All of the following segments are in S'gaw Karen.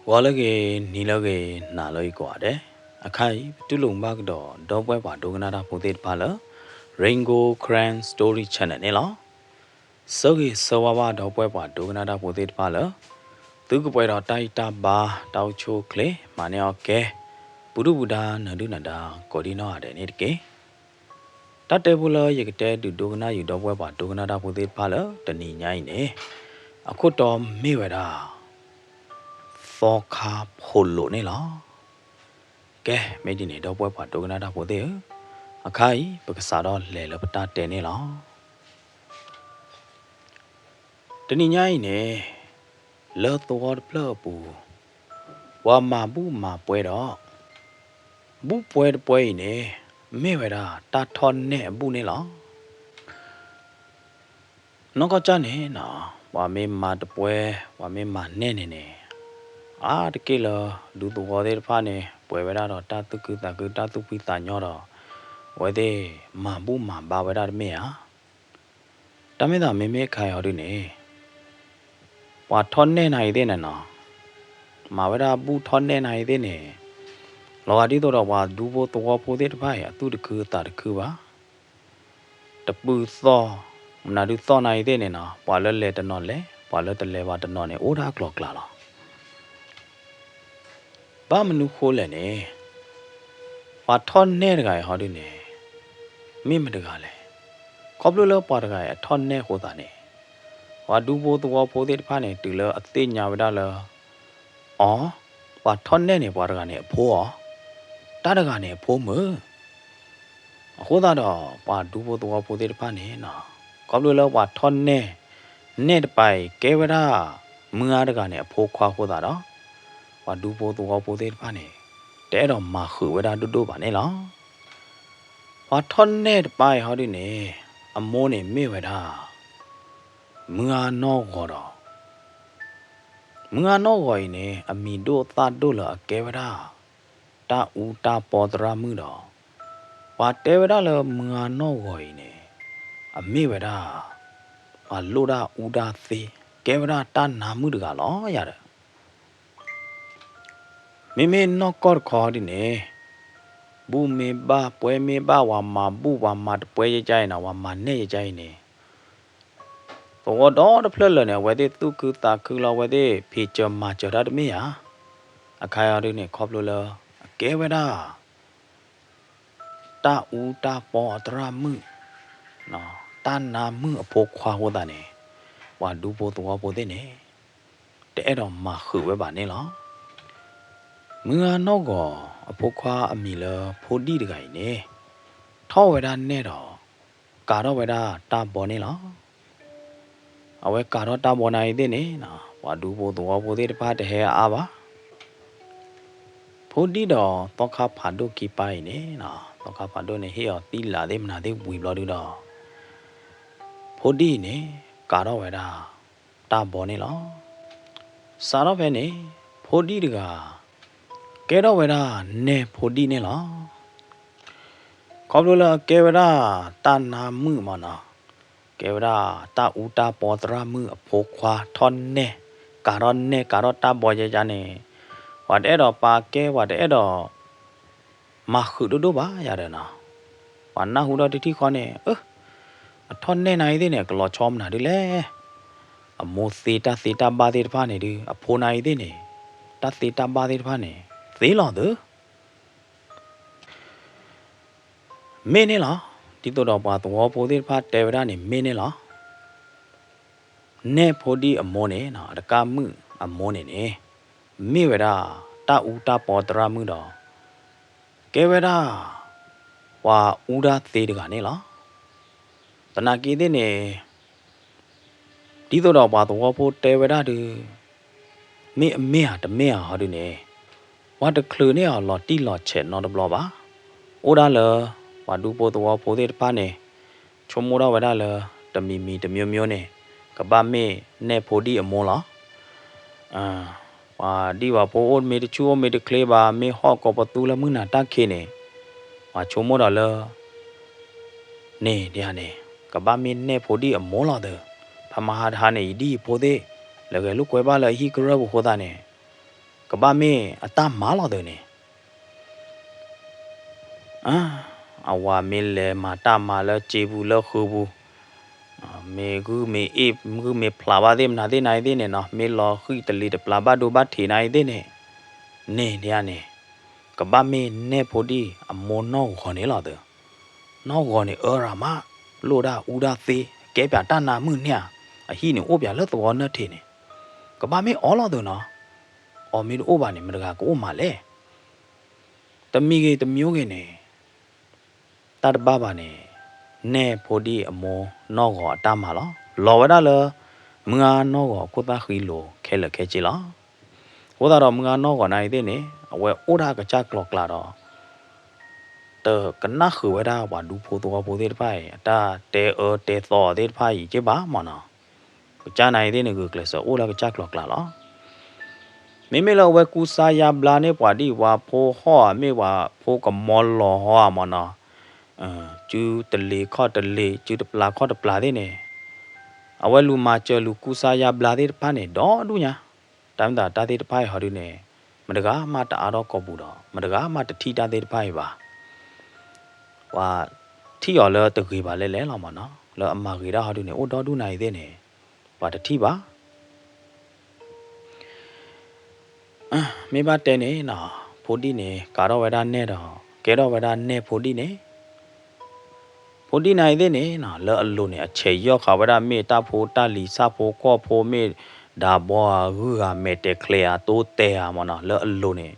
ဂီၤလၢအဂ့ၤ, နံၤလၢအဂ့ၤ, နၤလၢအဂ့ၤကိးဂၤဒဲး, အခါအံၤ ပတူၢ်လိာ်မုာ်ဘၣ်ကဒီး ဒီပုၢ်ဝဲၢ်ပှၤဒိကနၣ်တၢ်ဖိသ့ၣ်တဖၣ်လၢ Rain Gold Karen Story Channel န့ၣ်လီၤ. ဆၢဂ့ၤဆၢဝါဘၣ် ဒီပုၢ်ဝဲၢ်ပှၤဒိကနၣ်တၢ်ဖိသ့ၣ်တဖၣ်လၢ သုကပှဲၤဒီးတၢ်အံၣ်တၢ်ဘါ တၢ်အိၣ်ဆူၣ်အိၣ်ချ့ မၤန့ၢ်အီၣ်ကဲ ပူၤဒုၣ်ပူၤဒါ နၢၤဒုၣ်နၢၤဒါ ကိးဒံနီၢ်ဂၤဒဲးန့ၣ်တက့ၢ်. တၢ်တဲဖိလၢယကတဲဒုးဒိကနၣ်ယုာ် ဒီပုၢ်ဝဲၢ်ပှၤဒိကနၣ်တၢ်ဖိသ့ၣ်တဖၣ်လၢ တနံၤညါအံၤန့ၣ် အခိၣ်တီမ့ၢ်ဝဲဒၣ် သီခါဖိလိာ်န့ၣ်လီၤ. ကဲ မ့ၢ်ဒ်န့ၣ် ဒီပုၢ်ဝဲၢ်ပှၤဒိကနၣ်တၢ်ဖိသ့ၣ်ဧၢ, အခါအံၤ ပကစးထီၣ်လဲၤလၢပတၢ်တဲန့ၣ်လီၤ. တနံၤညါအံၤန့ၣ် လၢသဝီတဖျၢၣ်အပူၤ ပှၤမၤဘူၣ်မၤပှဲၤဒီး ဘူၣ်ပှဲၤတပှဲၤအံၤန့ၣ် မ့ၢ်ဝဲဒၣ်တၢ်ထီၣ်နဲၣ်အဘူၣ်န့ၣ်လီၤ. နီၢ်ကီၢ်ကၢ်န့ၣ်နီၤ ပှၤမ့ၢ်မၤတပှဲၤ ပှၤမ့ၢ်မၤနဲၣ်န့ၣ်န့ၣ် အါတက့ၢ်လၢ ဒူသဝီသ့ၣ်တဖၣ်န့ၣ် ပှဲၤဝဲဒၣ်ဒီးတၢ်သူၣ်ခုသးခု တၢ်သူၣ်ဖှံသးညီဒီး အဝဲသ့ၣ်မၤဘူၣ်မၤဘါဝဲဒၣ်တမ့ၢ်ဧါ. တၢ်မ့ၢ်သးမ့မ့ၢ်ခါအံၤဟီဒုန့ၣ် ပှၤထီၣ်နဲၣ်နၤအံၤသ့ၣ်န့ၣ်နီၤ မၤဝဲဒၣ်ဘူၣ်ထီၣ်နဲၣ်နၤအံၤသ့ၣ်န့ၣ် လီၤဂာ်ဒ်သိးဒီးပှၤဒူဖိသဝီဖိသ့ၣ်တဖၣ်အံၤ အသူၣ်တခုသးတခုဘၣ်. တပုၢ်သီၣ် မနုၤဒုးသီၣ်နၤအံၤသ့ၣ်န့ၣ်နီၤ ပှၤလၢလဲၤတနီၤလဲၤ ပှၤလၢတလဲၤဘၣ်တနီၤန့ၣ် အိၣ်ဒၣ်အကျိၤအကျဲလီၤ. ဘၣ်မနုၤဃိလဲၣ်န့ၣ် ပှၤထီၣ်နဲၣ်တဂၤအံၤဟီဒုန့ၣ် မ့ၢ်မတဂၤလဲၣ်. ခီဖျိလၢပှၤတဂၤအံၤအထီၣ်နဲၣ်အဃိသတးန့ၣ် ပှၤဒူဖိသဝီဖိသ့ၣ်တဖၣ်န့ၣ် တုၤလၢအသ့ၣ်ညါဝဲဒၣ်လၢ အီၤ ပှၤထီၣ်နဲၣ်န့ၣ် ပှၤတဂၤန့ၣ်အဖိအီၤ, တၢ်တဂၤန့ၣ်အဖိမုၣ် အဃိသတးဒီး ပှၤဒူဖိသဝီဖိသ့ၣ်တဖၣ်န့ၣ်နီၤ ခီဖျိလၢပှၤထီၣ်နဲၣ် နဲၣ်တပၤအံၤ ကဲဝဲဒၣ် မုၢ်ဂၤတဂၤန့ၣ် အဖိခွါအဃိသတးဒီး ပှၤဒူဖိသဝီဖိသ့ၣ်တဖၣ်န့ၣ် တအဲၣ်ဒိးမၤဃုာ်ဝဲဒၣ်ဒိၣ်ဒိၣ်ဘၣ်န့ၣ်လီၤ. ပှၤထီၣ်နဲၣ်တပၤအံၤဟီဒုန့ၣ် အမိၢ်န့ၣ်မ့ၢ်ဝဲဒၣ် မုၢ်ဂၤနီၢ်ဂီၤဒီး မုၢ်ဂၤနီၢ်ဂီၤအံၤန့ၣ် အမံၤဒိၣ်သၣ်ဒိၣ်လၢအကဲဝဲဒၣ် တၢ်အူတၢ်ပီသရၣ်မုၣ်ဒီး ပှၤတဲဝဲဒၣ်လၢမုၢ်ဂၤနီၢ်ဂီၤအံၤန့ၣ် အမ့ၢ်ဝဲဒၣ် ပှၤလိၣ်ဒၣ်အူဒၣ်သ့ ကဲဝဲဒၣ်တၢ်နါမုၣ်တဂၤလီၤယၤဒီး မ့မ့ၢ်နီၢ်ကီၢ်တခီဒ်န့ၣ် ဘူၣ်မ့ၢ်ဘၣ် ပှဲၤမ့ၢ်ဘၣ် ပှၤမၤဘူၣ် ပှၤမၤတပှဲၤယကါအံၤနီၤ ပှၤမၤနဲၣ်ယကါအံၤန့ၣ် သဝီဒီတဖျၢၣ်လၢာ်န့ၣ် အဝဲသ့ၣ်သူၣ်ခုသးခုလီၤ အဝဲသ့ၣ်ဖံးစၢၤမၤစၢၤတၢ်တမ့ၢ်ဧါ. အခါအံၤဒ်န့ၣ် ခီဖျိလၢ အကဲဝဲဒၣ် တၢ်အူတၢ်ပီအသရၣ်မုၣ် တၢ်နါမုၣ်အဖိခွါအဃိသတးန့ၣ် ပှၤဒူဖိသဝီဖိသ့ၣ်န့ၣ် တအဲၣ်ဒိးမၤဃုာ်ဝဲဘၣ်န့ၣ်လီၤ. မုၢ်ဂၤနီၢ်ဂီၤအဖိခွါအမံၤလၢဖိဒံၣ်တဂၤအံၤန့ၣ် ထီၣ်ဝဲဒၣ်နဲၣ်ဒီး ကၤထီၣ်ဝဲဒၣ်တၢ်ဘီန့ၣ်လီၤ. အဝဲကၤထီၣ်တၢ်ဘီနၤအံၤသ့ၣ်န့ၣ် ပှၤဒူဖိသဝီဖိသ့ၣ်တဖၣ်တဟဲအါအါဘၣ်. ဖိဒံၣ်ဒီးသီခါဖးဒိၣ်ခံပၢ်အံၤန့ၣ် သီခါဖးဒိၣ်န့ၣ် ဟ့ၣ်အီၤသံလၢ်သ့ၣ်မနုၤသ့ၣ်ဝံၤဘျီဒုဒီး ဖိဒံၣ်အံၤန့ၣ် ကၤထီၣ်ဝဲဒၣ် တၢ်ဘီန့ၣ်လီၤ. စးထီၣ်ဖဲန့ၣ် ဖိဒံၣ်တဂၤ ကဲထီၣ်ဝဲဒၣ်နဲၣ်ဖိဒံၣ်န့ၣ်လီၤ. ခီဖျိလၢအကဲဝဲဒၣ်တၢ်နါမုၣ်မးနီၤ, ကဲဝဲဒၣ်တၢ်အူတၢ်ပီသရၣ်မုၣ်အဖိခွါထီၣ်နဲၣ်, ကၤထီၣ်နဲၣ် ကၤထီၣ်တၢ်ဘီယဲယါန့ၣ်, ပှၤတအဲၣ်ဒိးပာ်ကဲ ပှၤတအဲၣ်ဒိး မၤဃုာ်ဒိၣ်ဒိၣ်ဘၣ်ယၤဒီးနီၤ, ပှၤနၢ်ဟူဒီးတထံၣ်ဃီန့ၣ်, အၢ, အထီၣ်နဲၣ်နၤအံၤသ့ၣ်န့ၣ် အကလီၤဆီမနုၤဒ်လဲၣ်. အမိၢ်သ့တၢ်သ့တၢ်ဘၣ်သ့ၣ်တဖၣ်န့ၣ်ဒုး အဖိနၤအံၤသ့ၣ်န့ၣ် တၢ်သ့တၢ်ဘၣ်သ့ၣ်တဖၣ်န့ၣ် သ့လီၤသု မ့ၢ်န့ၣ်လီၤ. ဒ်သိးဒီးပှၤသဝီဖိသ့ၣ်တဖၣ်တဲဝဲဒၣ်န့ၣ် မ့ၢ်န့ၣ်လီၤ. နဲၣ်ဖိဒံၣ်အမိၢ်န့ၣ် အတကၢ်မုၣ်အမိၢ်န့ၣ်န့ၣ် မ့ၢ်ဝဲဒၣ်တၢ်အူတၢ်ပီသရၣ်မုၣ်ဒီး ကဲဝဲဒၣ် ပှၤအူဒၣ်သ့တဂၤန့ၣ်လီၤ. သနာ်က့သ့ၣ်န့ၣ် ဒ်သိးဒီးပှၤသဝီဖိတဲဝဲဒၣ်ဒုး မ့ၢ်အမ့ၢ်ဧါတမ့ၢ်ဧါဟီဒုးန့ၣ်, ပှၤတချုးန့ၢ်အီၤလီၤတံၢ်လီၤဆဲးနီတဘျီဘၣ်. အိၣ်ဒၣ်လၢ ပှၤဒူဖိသဝီဖိသ့ၣ်တဖၣ်န့ၣ် ဆိကမိၣ်ထီၣ်ဝဲဒၣ်လၢ တမံၤမံၤတမျိုးမျိုးန့ၣ် ကဘၣ်မ့ၢ်နဲၣ်ဖိဒံၣ်အမိၢ်လီၤ. ပှၤဒံၣ်ပှၤဖိအိၣ်မ့ၢ်တဆူၣ်အိၣ်မ့ၢ်တချ့ဘၣ် မ့ၢ်ဟီၣ်ကိးပသူလၢမုၢ်နၤတၢ်ခံးန့ၣ်, ပှၤဆိကမိၣ်ဒီးလၢ န့ၣ်ဒ်န့ၣ် ကဘၣ်မ့ၢ်နဲၣ်ဖိဒံၣ်အမိၢ်လီၤသၢ, ဖဲမဟါတဟါန့ၣ် ယဒံၣ်ယဖိသ့ၣ် လဲၤဂဲၤလိာ်ကွဲဘၣ်လၢအဟံၣ်ကရၢၢ်ပူၤအဃိသတးန့ၣ် ကဘၣ်မ့ၢ်အတၢ်မၤလီၤသုန့ၣ် အဝၤမ့ၢ်လဲၤမၤတၢ်မၤလၢစ့ပူၤလၢဃုာ်ပူၤ, မ့ၢ်ဂုၢ်မ့ၢ်အ့ၣ် ဂုၢ်မ့ၢ်ဖျးဘၣ်သ့ၣ်မနုၤသ့ၣ်နၤအံၤသ့ၣ်န့ၣ်နီၤ, မ့ၢ်လီၤဃံၣ်တလံၤတပျၢ်ဘၣ်ဒိဘၣ်ထံးနၤအံၤသ့ၣ်န့ၣ်, န့ၣ်ဒ်န့ၣ်, ကဘၣ်မ့ၢ်နဲဖိဒံၣ်အမိၢ်နီၢ်ဂီၤန့ၣ်လီၤသု, နီၢ်ဂီၤန့ၣ်အၢရၤမး, လိၣ်ဒၣ်အူဒၣ်သ့, ကဲပၠးတၢ်နါမုၢ်န့ၣ်ဧါ, အဟံၣ်န့ၣ်အိၣ်ပၠးလၢသဝီနၢၣ်ထံးန့ၣ်, ကဘၣ်မ့ၢ်အီလီၤသုနီၤ, အီမ့ၢ်တအိၣ်ဘၣ်န့ၣ် မတဂၤကအိၣ်မးလဲၣ်. တမံၤဂ့ၤတမံၤဂ့ၤန့ၣ် တၢ်တဘၣ်ဘၣ်န့ၣ် နဲဖိဒံၣ်အမိၢ်နီၢ်ဂီၤအတၢ်မၤလီၤ. လီၤဝဲဒၣ်လၢ မုၢ်ဂၤနီၢ်ဂီၤအခိၣ်သၣ်ဃံလိၤခဲလၢာ်ခဲဆ့လီၤ. အဃိသတးဒီးမုၢ်ဂၤနီၢ်ဂီၤနၤအံၤသ့ၣ်န့ၣ် အဝဲအိၣ်ဒၣ်ကစၢ်ကျီၤကျးဒီး တကနၣ်ဃုာ်ဝဲဒၣ်ပှၤဒူဖိသဝီဖိသ့ၣ်တဖၣ်အံၤ အတၢ်တဲအၢတဲသီအီၤသ့ၣ်တဖၣ်အံၤက့ဘၣ်မၢ်နီၤ. ကစၢ်နၤအံၤသ့ၣ်န့ၣ် ဂုာ်ကျဲးစၢးအိၣ်လၢကစၢ်ကျီၤကျးလီၤ. မ့မ့ၢ်လၢအဝဲကူစါယါဘျါန့ၢ်ပှၤဒံၣ်ပှၤဖိဟီၣ်ဧါ မ့ၢ်ပှၤဖိကမီလီၤဟီဧါမၢ်နီၤ, စုတလ့ၤခီၣ်တလ့ၤ စုတပျၢ်ခီၣ်တပျၢ်သ့ၣ်န့ၣ်, အဝဲလူၤမၤစၢၤလူၤကူစါယါဘျါသ့ၣ်တဖၣ်န့ၣ် ဒီဒူၣ်ညါ, တၢ်မ့ၢ်သးတၢ်သ့ၣ်တဖၣ်အံၤဟီဒုန့ၣ် မတဂၤမးတအါထီၣ်ကိာ်ပူၤဒီး မတဂၤမးတထံၣ်တၢ်သ့ၣ်တဖၣ်အံၤဘၣ်. ပှၤထံၣ်အီၤလၢတဂ့ၤဘၣ်လဲၣ်လဲၣ်လီၤမၢ်နီၤ, လၢအမၤဂ့ၤတၢ်ဟီဒုန့ၣ် အိၣ်ဒီဒူၣ်နၤအံၤသ့ၣ်န့ၣ် ပှၤတထံၣ်ဘၣ်. မ့ၢ်ဘၣ်တဲန့ၣ်နီၤ, ဖိဒံၣ်န့ၣ် ကၤထီၣ်ဝဲဒၣ်နဲဒီး ကဲထီၣ်ဝဲဒၣ်နဲဖိဒံၣ်န့ၣ်, ဖိဒံၣ်နၤအံၤသ့ၣ်န့ၣ်နီၤ လၢအလိၤန့ၣ် အဆဲးယီၣ်ဃာ်ဝဲဒၣ်မ့ၢ်တၢ်ဖိတၢ်လံၤ ဆၣ်ဖိကီၢ်ဖိ မ့ၢ်ဒးဘီဧါ ဂုၢ်ဧါ မဲာ်တဲာ်ချဲးဧါ တိတဲာ်ဧါမၢ်နီၤ, လၢအလိၤန့ၣ်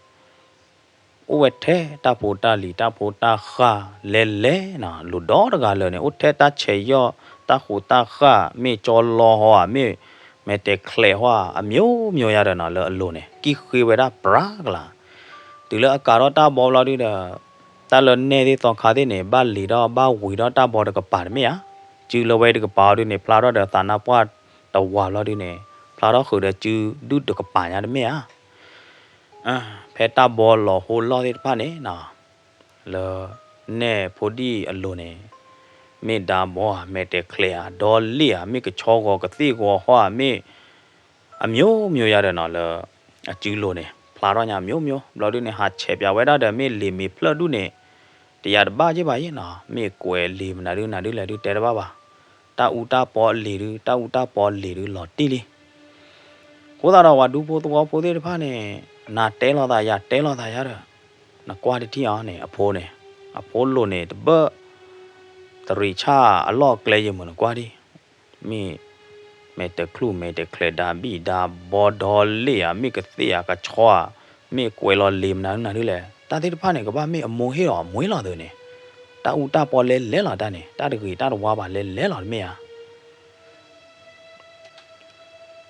အိၣ်ဝဲထဲတၢ်ဖိတၢ်လံၤ တၢ်ဖိတၢ်ဃၢ်လဲၤလဲၤနီၤ, လိၤဒီတဂၤလၢာ်န့ၣ် အိၣ်ထဲတၢ်ဆဲးယီၣ် တၢ်ဃိးတၢ်ဃၢ် မ့ၢ်ကၠီလီဟီဧါ မ့ၢ်မဲာ်တဲာ်ချဲးဟီဧါ အမျိုးမျိုးယၤဒီးနီၤ လၢအလိၤန့ၣ် ကံၣ်ဃ့ဝဲဒၣ်ပြးကလၤ. တုၤလၢအကၤထီၣ်တၢ်ဘီဘျီဒုဒီး တၢ်လၢနဲသ့ၣ်သီခါသ့ၣ်န့ၣ် ဘၣ်လံၤထီၣ်ဘၣ်ဝံၤထီၣ်တၢ်ဘီတကပၤတမ့ၢ်ဧါ, စုလၢဝဲတကပၤအီၤဒုန့ၣ် ဖျါထီၣ်ဒီးသးနါပှၢ်တဝၤဘျီဒုန့ၣ် ဖျါထီၣ်ဃုာ်ဒီးစုဒုၣ်တကပၤညါတမ့ၢ်ဧါ. ဖဲတၢ်ဘီလီၤဟိလီၢ်သ့ၣ်တဖၣ်န့ၣ်နီၤ, လၢနဲဖိဒံၣ်အလိၤန့ၣ် မ့ၢ်ဒးဘီဧါ မဲာ်တဲာ်ချဲးဧါ ဒီလ့ၣ်ဧါ မ့ၢ်ကဆီဂီၤကသ့ၣ်ဂီၤဟီဧါ မ့ၢ်အမျိုးမျိုးယၤဒီးနီၤ လၢအစုလိၤန့ၣ် ဖျါထီၣ်ညါ မျိုးမျိုး ဘျီဒုန့ၣ် ဟးဆဲးပၠးဝဲဒၣ်ဒီး မ့ၢ်လံၤမ့ၢ်ဖျၢၣ်ဒုန့ၣ် တယၤတဘၣ်က့ဘၣ်အံၤနီၤ, မ့ၢ်ကွဲးလံၤမနုၤဒုနၤဒုလဲၣ်ဒုတဲတဘၣ်ဘၣ်. တၢ်အူတၢ်ပီလံၤဒု တၢ်အူတၢ်ပီလံၤဒုလီၤတံၢ်လံ. အဃိသတးဒီးပှၤဒူဖိသဝီဖိသ့ၣ်တဖၣ်န့ၣ် နၤတဲလိာ်သးယၤတဲလိာ်သးယၤဒီး နကွၢ်တထံၣ်အီၤန့ၣ် အဖိန့ၣ် အဖိလိၤန့ၣ် တဘၢ တရံးဆၣ်အလီၢ်အကျဲယမုၢ်နကွၢ်ဒံး မ့ၢ် မဲာ်တဲာ်ချူၣ်မဲာ်တဲာ်ချဲး ဒးဘံၣ်ဒးဘီဒီလ့ၣ်ဧါ မ့ၢ်ကသ့ၣ်ဧါ ကဆီဧါ, မ့ၢ်ကွဲးလီၤလံၤမနုၤနၤဒုလဲၣ် တၢ်သ့ၣ်တဖၣ်န့ၣ် ကဘၣ်မ့ၢ်အမိၢ်ဟ့ၣ်လီၤအမှံလီၤသုန့ၣ်, တၢ်အူတၢ်ပီလဲလဲလီၤတၢ်န့ၣ် တၢ်တဂ့ၤတၢ်တဝါဘၣ်လဲလဲလီၤတမ့ၢ်ဧါ.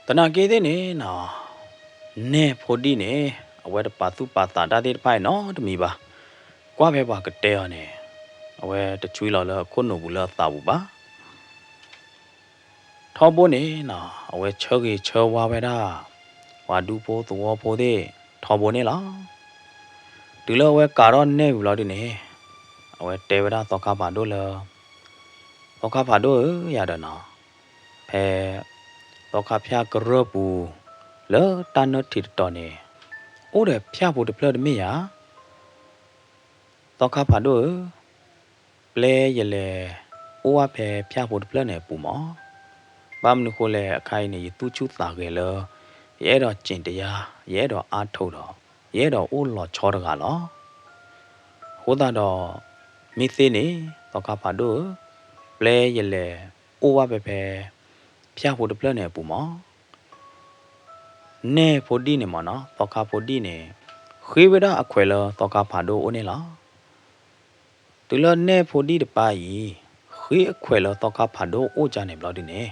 သနာ်က့သ့ၣ်န့ၣ်နီၤ, နဲဖိဒံၣ်န့ၣ် အဝဲတပာ်သူၣ်ပာ်သးတၢ်သ့ၣ်တဖၣ်အံၤနီတမံၤဘၣ်. ကွၢ်ဖဲပှၤကတဲအီၤန့ၣ် အဝဲတဆွံလီၤလၢအခိၣ်နူာ်ပူၤလၢအသးပူၤဘၣ်. ထီဘိန့ၣ်နီၤ အဝဲဆၢဂ့ၤဆၢဝါဝဲဒၣ် ပှၤဒူဖိသဝီဖိသ့ၣ်ထီဘိန့ၣ်လီၤ. တုၤလၢအဝဲကၤထီၣ်နဲဝံၤလီၤဒုန့ၣ် အဝဲတဲဝဲဒၣ်သီခါဖးဒိၣ်လၢ သီခါဖးဒိၣ်ဧၢ ယၤဒီးနီၤ, ဖဲ သီခါဖၠၣ်ကရၢၢ်ပူၤ လၢတၢ်နၢထံးတတီၤန့ၣ် အိၣ်ဒီးဖၠၣ်ဖိတဖျၢၣ်တမ့ၢ်ဧါ. သီခါဖးဒိၣ်ဧၢ, ပျဲယလဲၤအိၣ်ဘၣ်ဖဲဖၠၣ်ဖိတဖျၢၣ်န့ၣ်အပူၤမး. ဘၣ်မနုၤဃိလဲၣ် အခါအံၤန့ၣ် ယသူၣ်ဆူၣ်သးဂဲၤလၢ ယအဲၣ်ဒိးစံးတယါ ယအဲၣ်ဒိးအါထိးဒီး ယအဲၣ်ဒိးအိၣ်လီၤဆီတဂၤလီၤ. အဃိသတးဒီး မ့ၢ်သ့န့ၣ် သီခါဖးဒိၣ်ဧၢ, ပျဲယလဲၤအိၣ်ဘၣ်ဖဲဖဲ ဖၠၣ်ဖိတဖျၢၣ်န့ၣ်အပူၤမး. နဲဖိဒံၣ်န့ၣ်မ့ၢ်နီၤ သီခါဖိဒံၣ်န့ၣ် ဃ့ဝဲဒၣ်အခွဲးလၢသီခါဖးဒိၣ်အအိၣ်န့ၣ်လီၤ. တုၤလၢနဲဖိဒံၣ်တပၢ်အံၤ ဃ့အခွဲးလၢသီခါဖးဒိၣ်အအိၣ်ကၢ်န့ၣ်ဘျီဒုန့ၣ်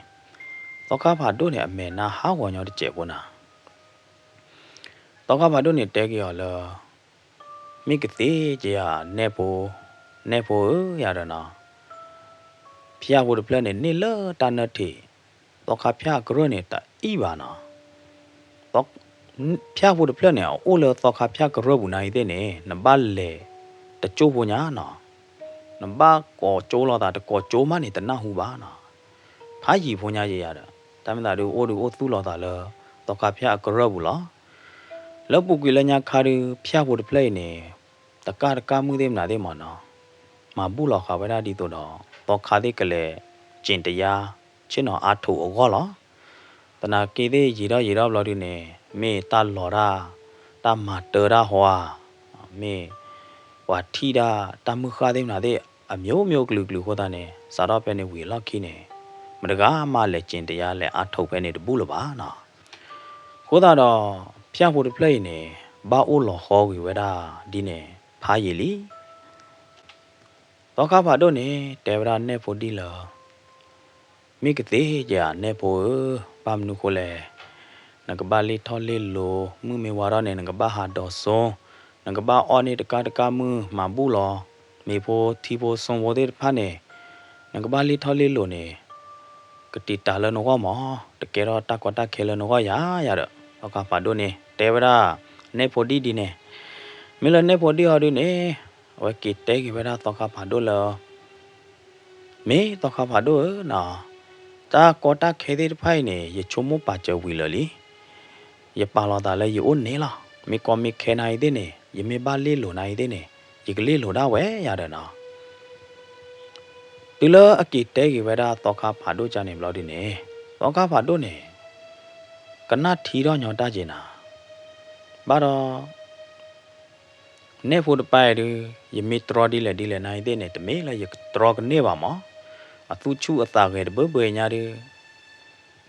သီခါဖးဒိၣ်န့ၣ် အမဲာ်နါဟးဂီၤညီတစဲးဖိနၤ. သီခါဖးဒိၣ်န့ၣ်တဲက့ၤအီၤလၢ မ့ၢ်ကသ့က့ယၤ နဲဖိ, နဲဖိဧၢ ယၤဒီးနီၤ, ဖၠၣ်ဖိတဖျၢၣ်န့ၣ် န့ၢ်လၢတၢ်နၢထံး, သီခါဖၠၣ်အကရၢၢ်န့ၣ် တအံၣ်ဘၣ်နီၤ. ဖၠၣ်ဖိတဖျၢၣ်န့ၣ် အအိၣ်လၢသီခါဖၠၣ်ကရၢၢ်ပူၤနၤအံၤသ့ၣ်န့ၣ် နဘၣ်လဲၤတကၠိၢ်ဖိညါနီၤ, နဘၣ်ကိးကၠိလိာ်သး တကိးကၠိမးန့ၣ် တနၢ်ဟူဘၣ်နီၤ. ဖးယံၤဖိညါယဲယၤဒီး တၢ်မ့ၢ်သးဒုးအိၣ်ဒုးအိၣ်သူၣ်လီၤသးလၢ သီခါဖၠၣ်အကရၢၢ်ပူၤလီၤ. လၢပူၤကွံာ်လၢညါခါဒုး ဖၠၣ်ဖိတဖျၢၣ်အံၤန့ၣ် တကၣ်တကၣ်မုၣ်သ့ၣ်မနုၤသ့ၣ်မးနီၤ, မၤဘူၣ်လီၤဃာ်ဝဲဒၣ်ဒ်သိးဒီး သီခါသ့ၣ်ကလဲၤ ကျင့်တရား ဆ့ၣ်နီၤအါထူးအဂီၢ်လီၤ. သနာ်က့သ့ၣ်ယံာ်ထီၣ်ယံာ်ထီၣ်ဘျီဒုးန့ၣ် မ့ၢ်တၢ်လီၤတၢ် တၢ်မၤတၢ်တၢ်ဟီဧါ, မ့ၢ်ပှၤထံၣ်ဒၣ်တၢ်မုၢ်ဃၢ်သ့ၣ်မနုၤသ့ၣ် အမျိုးမျိုးကလုာ်ကလုာ်အဃိသတးန့ၣ် စးထီၣ်ဖဲန့ၣ်ဝံၤအလီၢ်ခံန့ၣ် မတဂၤမးလဲၤကျင့်တရားလဲၤအါထူးဖဲန့ၣ်တဘူၣ်လၢၤဘၣ်နီၤ. အဃိသတးဒီး ဖၠၣ်ဖိတဖျၢၣ်အံၤန့ၣ် ဘၣ်အိၣ်လီၤဃီကွံာ်ဝဲဒၣ်ဒ်န့ၣ် ဖးယံာ်လံ. သီခါဖးဒိၣ်န့ၣ် တဲဝဲဒၣ်နဲၣ်ဖိဒံၣ်လၢ မ့ၢ်ကသ့ဧါ နဲၣ်ဖိဧၢ, ဘၣ်မနုၤဃိလဲၣ်, နကဘၣ်လ့ၢ်ထီၣ်လ့ၢ်လီၤ, မုၢ်မ့ၢ်ဝါထီၣ်န့ၣ် နကဘၣ်ဟးဒိးစိ, နကဘၣ်အီၣ်န့ၢ်တကၣ်တကၣ်မုၣ် မၤဘူၣ်လီၤ, မ့ၤဖိထံဖိစိဖိသ့ၣ်တဖၣ်န့ၣ် နကဘၣ်လ့ၢ်ထီၣ်လ့ၢ်လီၤန့ၣ် ကတံာ်တာ်လၢနဂီၢ်မး, တကဲထီၣ်တၢ်ကီတၢ်ခဲလၢနဂီၢ်ယၤယၤဒီး သီခါဖးဒိၣ်န့ၣ် တဲဝဲဒၣ်နဲၣ်ဖိဒံၣ်ဒ်န့ၣ်. မ့ၢ်လၢနဲၣ်ဖိဒံၣ်ဟီဒုးန့ၣ် အဝဲက့ၤတဲက့ၤဝဲဒၣ်သီခါဖးဒိၣ်လၢ မ့ၢ်သီခါဖးဒိၣ်ဧၢနီၤ, တၢ်ကီတၢ်ခဲသ့ၣ်တဖၣ်အံၤန့ၣ် ယဆိကမိၣ်ပာ်စၢၤဝံၤလၢာ်လံ. ယပာ်လီၤသးလၢယအိၣ်န့ၣ်လီၤ. မ့ၢ်ကီမ့ၢ်ခဲနၤအံၤသ့ၣ်န့ၣ် ယမ့ၢ်ဘၣ်လ့ၢ်လီၤနၤအံၤသ့ၣ်န့ၣ် ယကလ့ၢ်လီၤဒၣ်ဝဲယၤဒီးနီၤ. တုၤလၢအက့ၤတဲက့ၤဝဲဒၣ်သီခါဖးဒိၣ်ကန့ၣ်ဘျီဒုးန့ၣ် သီခါဖးဒိၣ်န့ၣ် ကနၣ်ထံထီၣ်ညီတၢ်က့ၤနၤ, ဘၣ်ဒီး နဲၣ်ဖိတပၢ်အံၤဒုး ယမ့ၢ်တြီဒ်လဲၣ်ဒ်လဲၣ်နၤအံၤသ့ၣ်န့ၣ် တမ့ၢ်လၢယကတြီကန့ၢ်ဘၣ်မး, အသူၣ်ဆူၣ်အသးဂဲၤတဘၢဘၢညါဒုး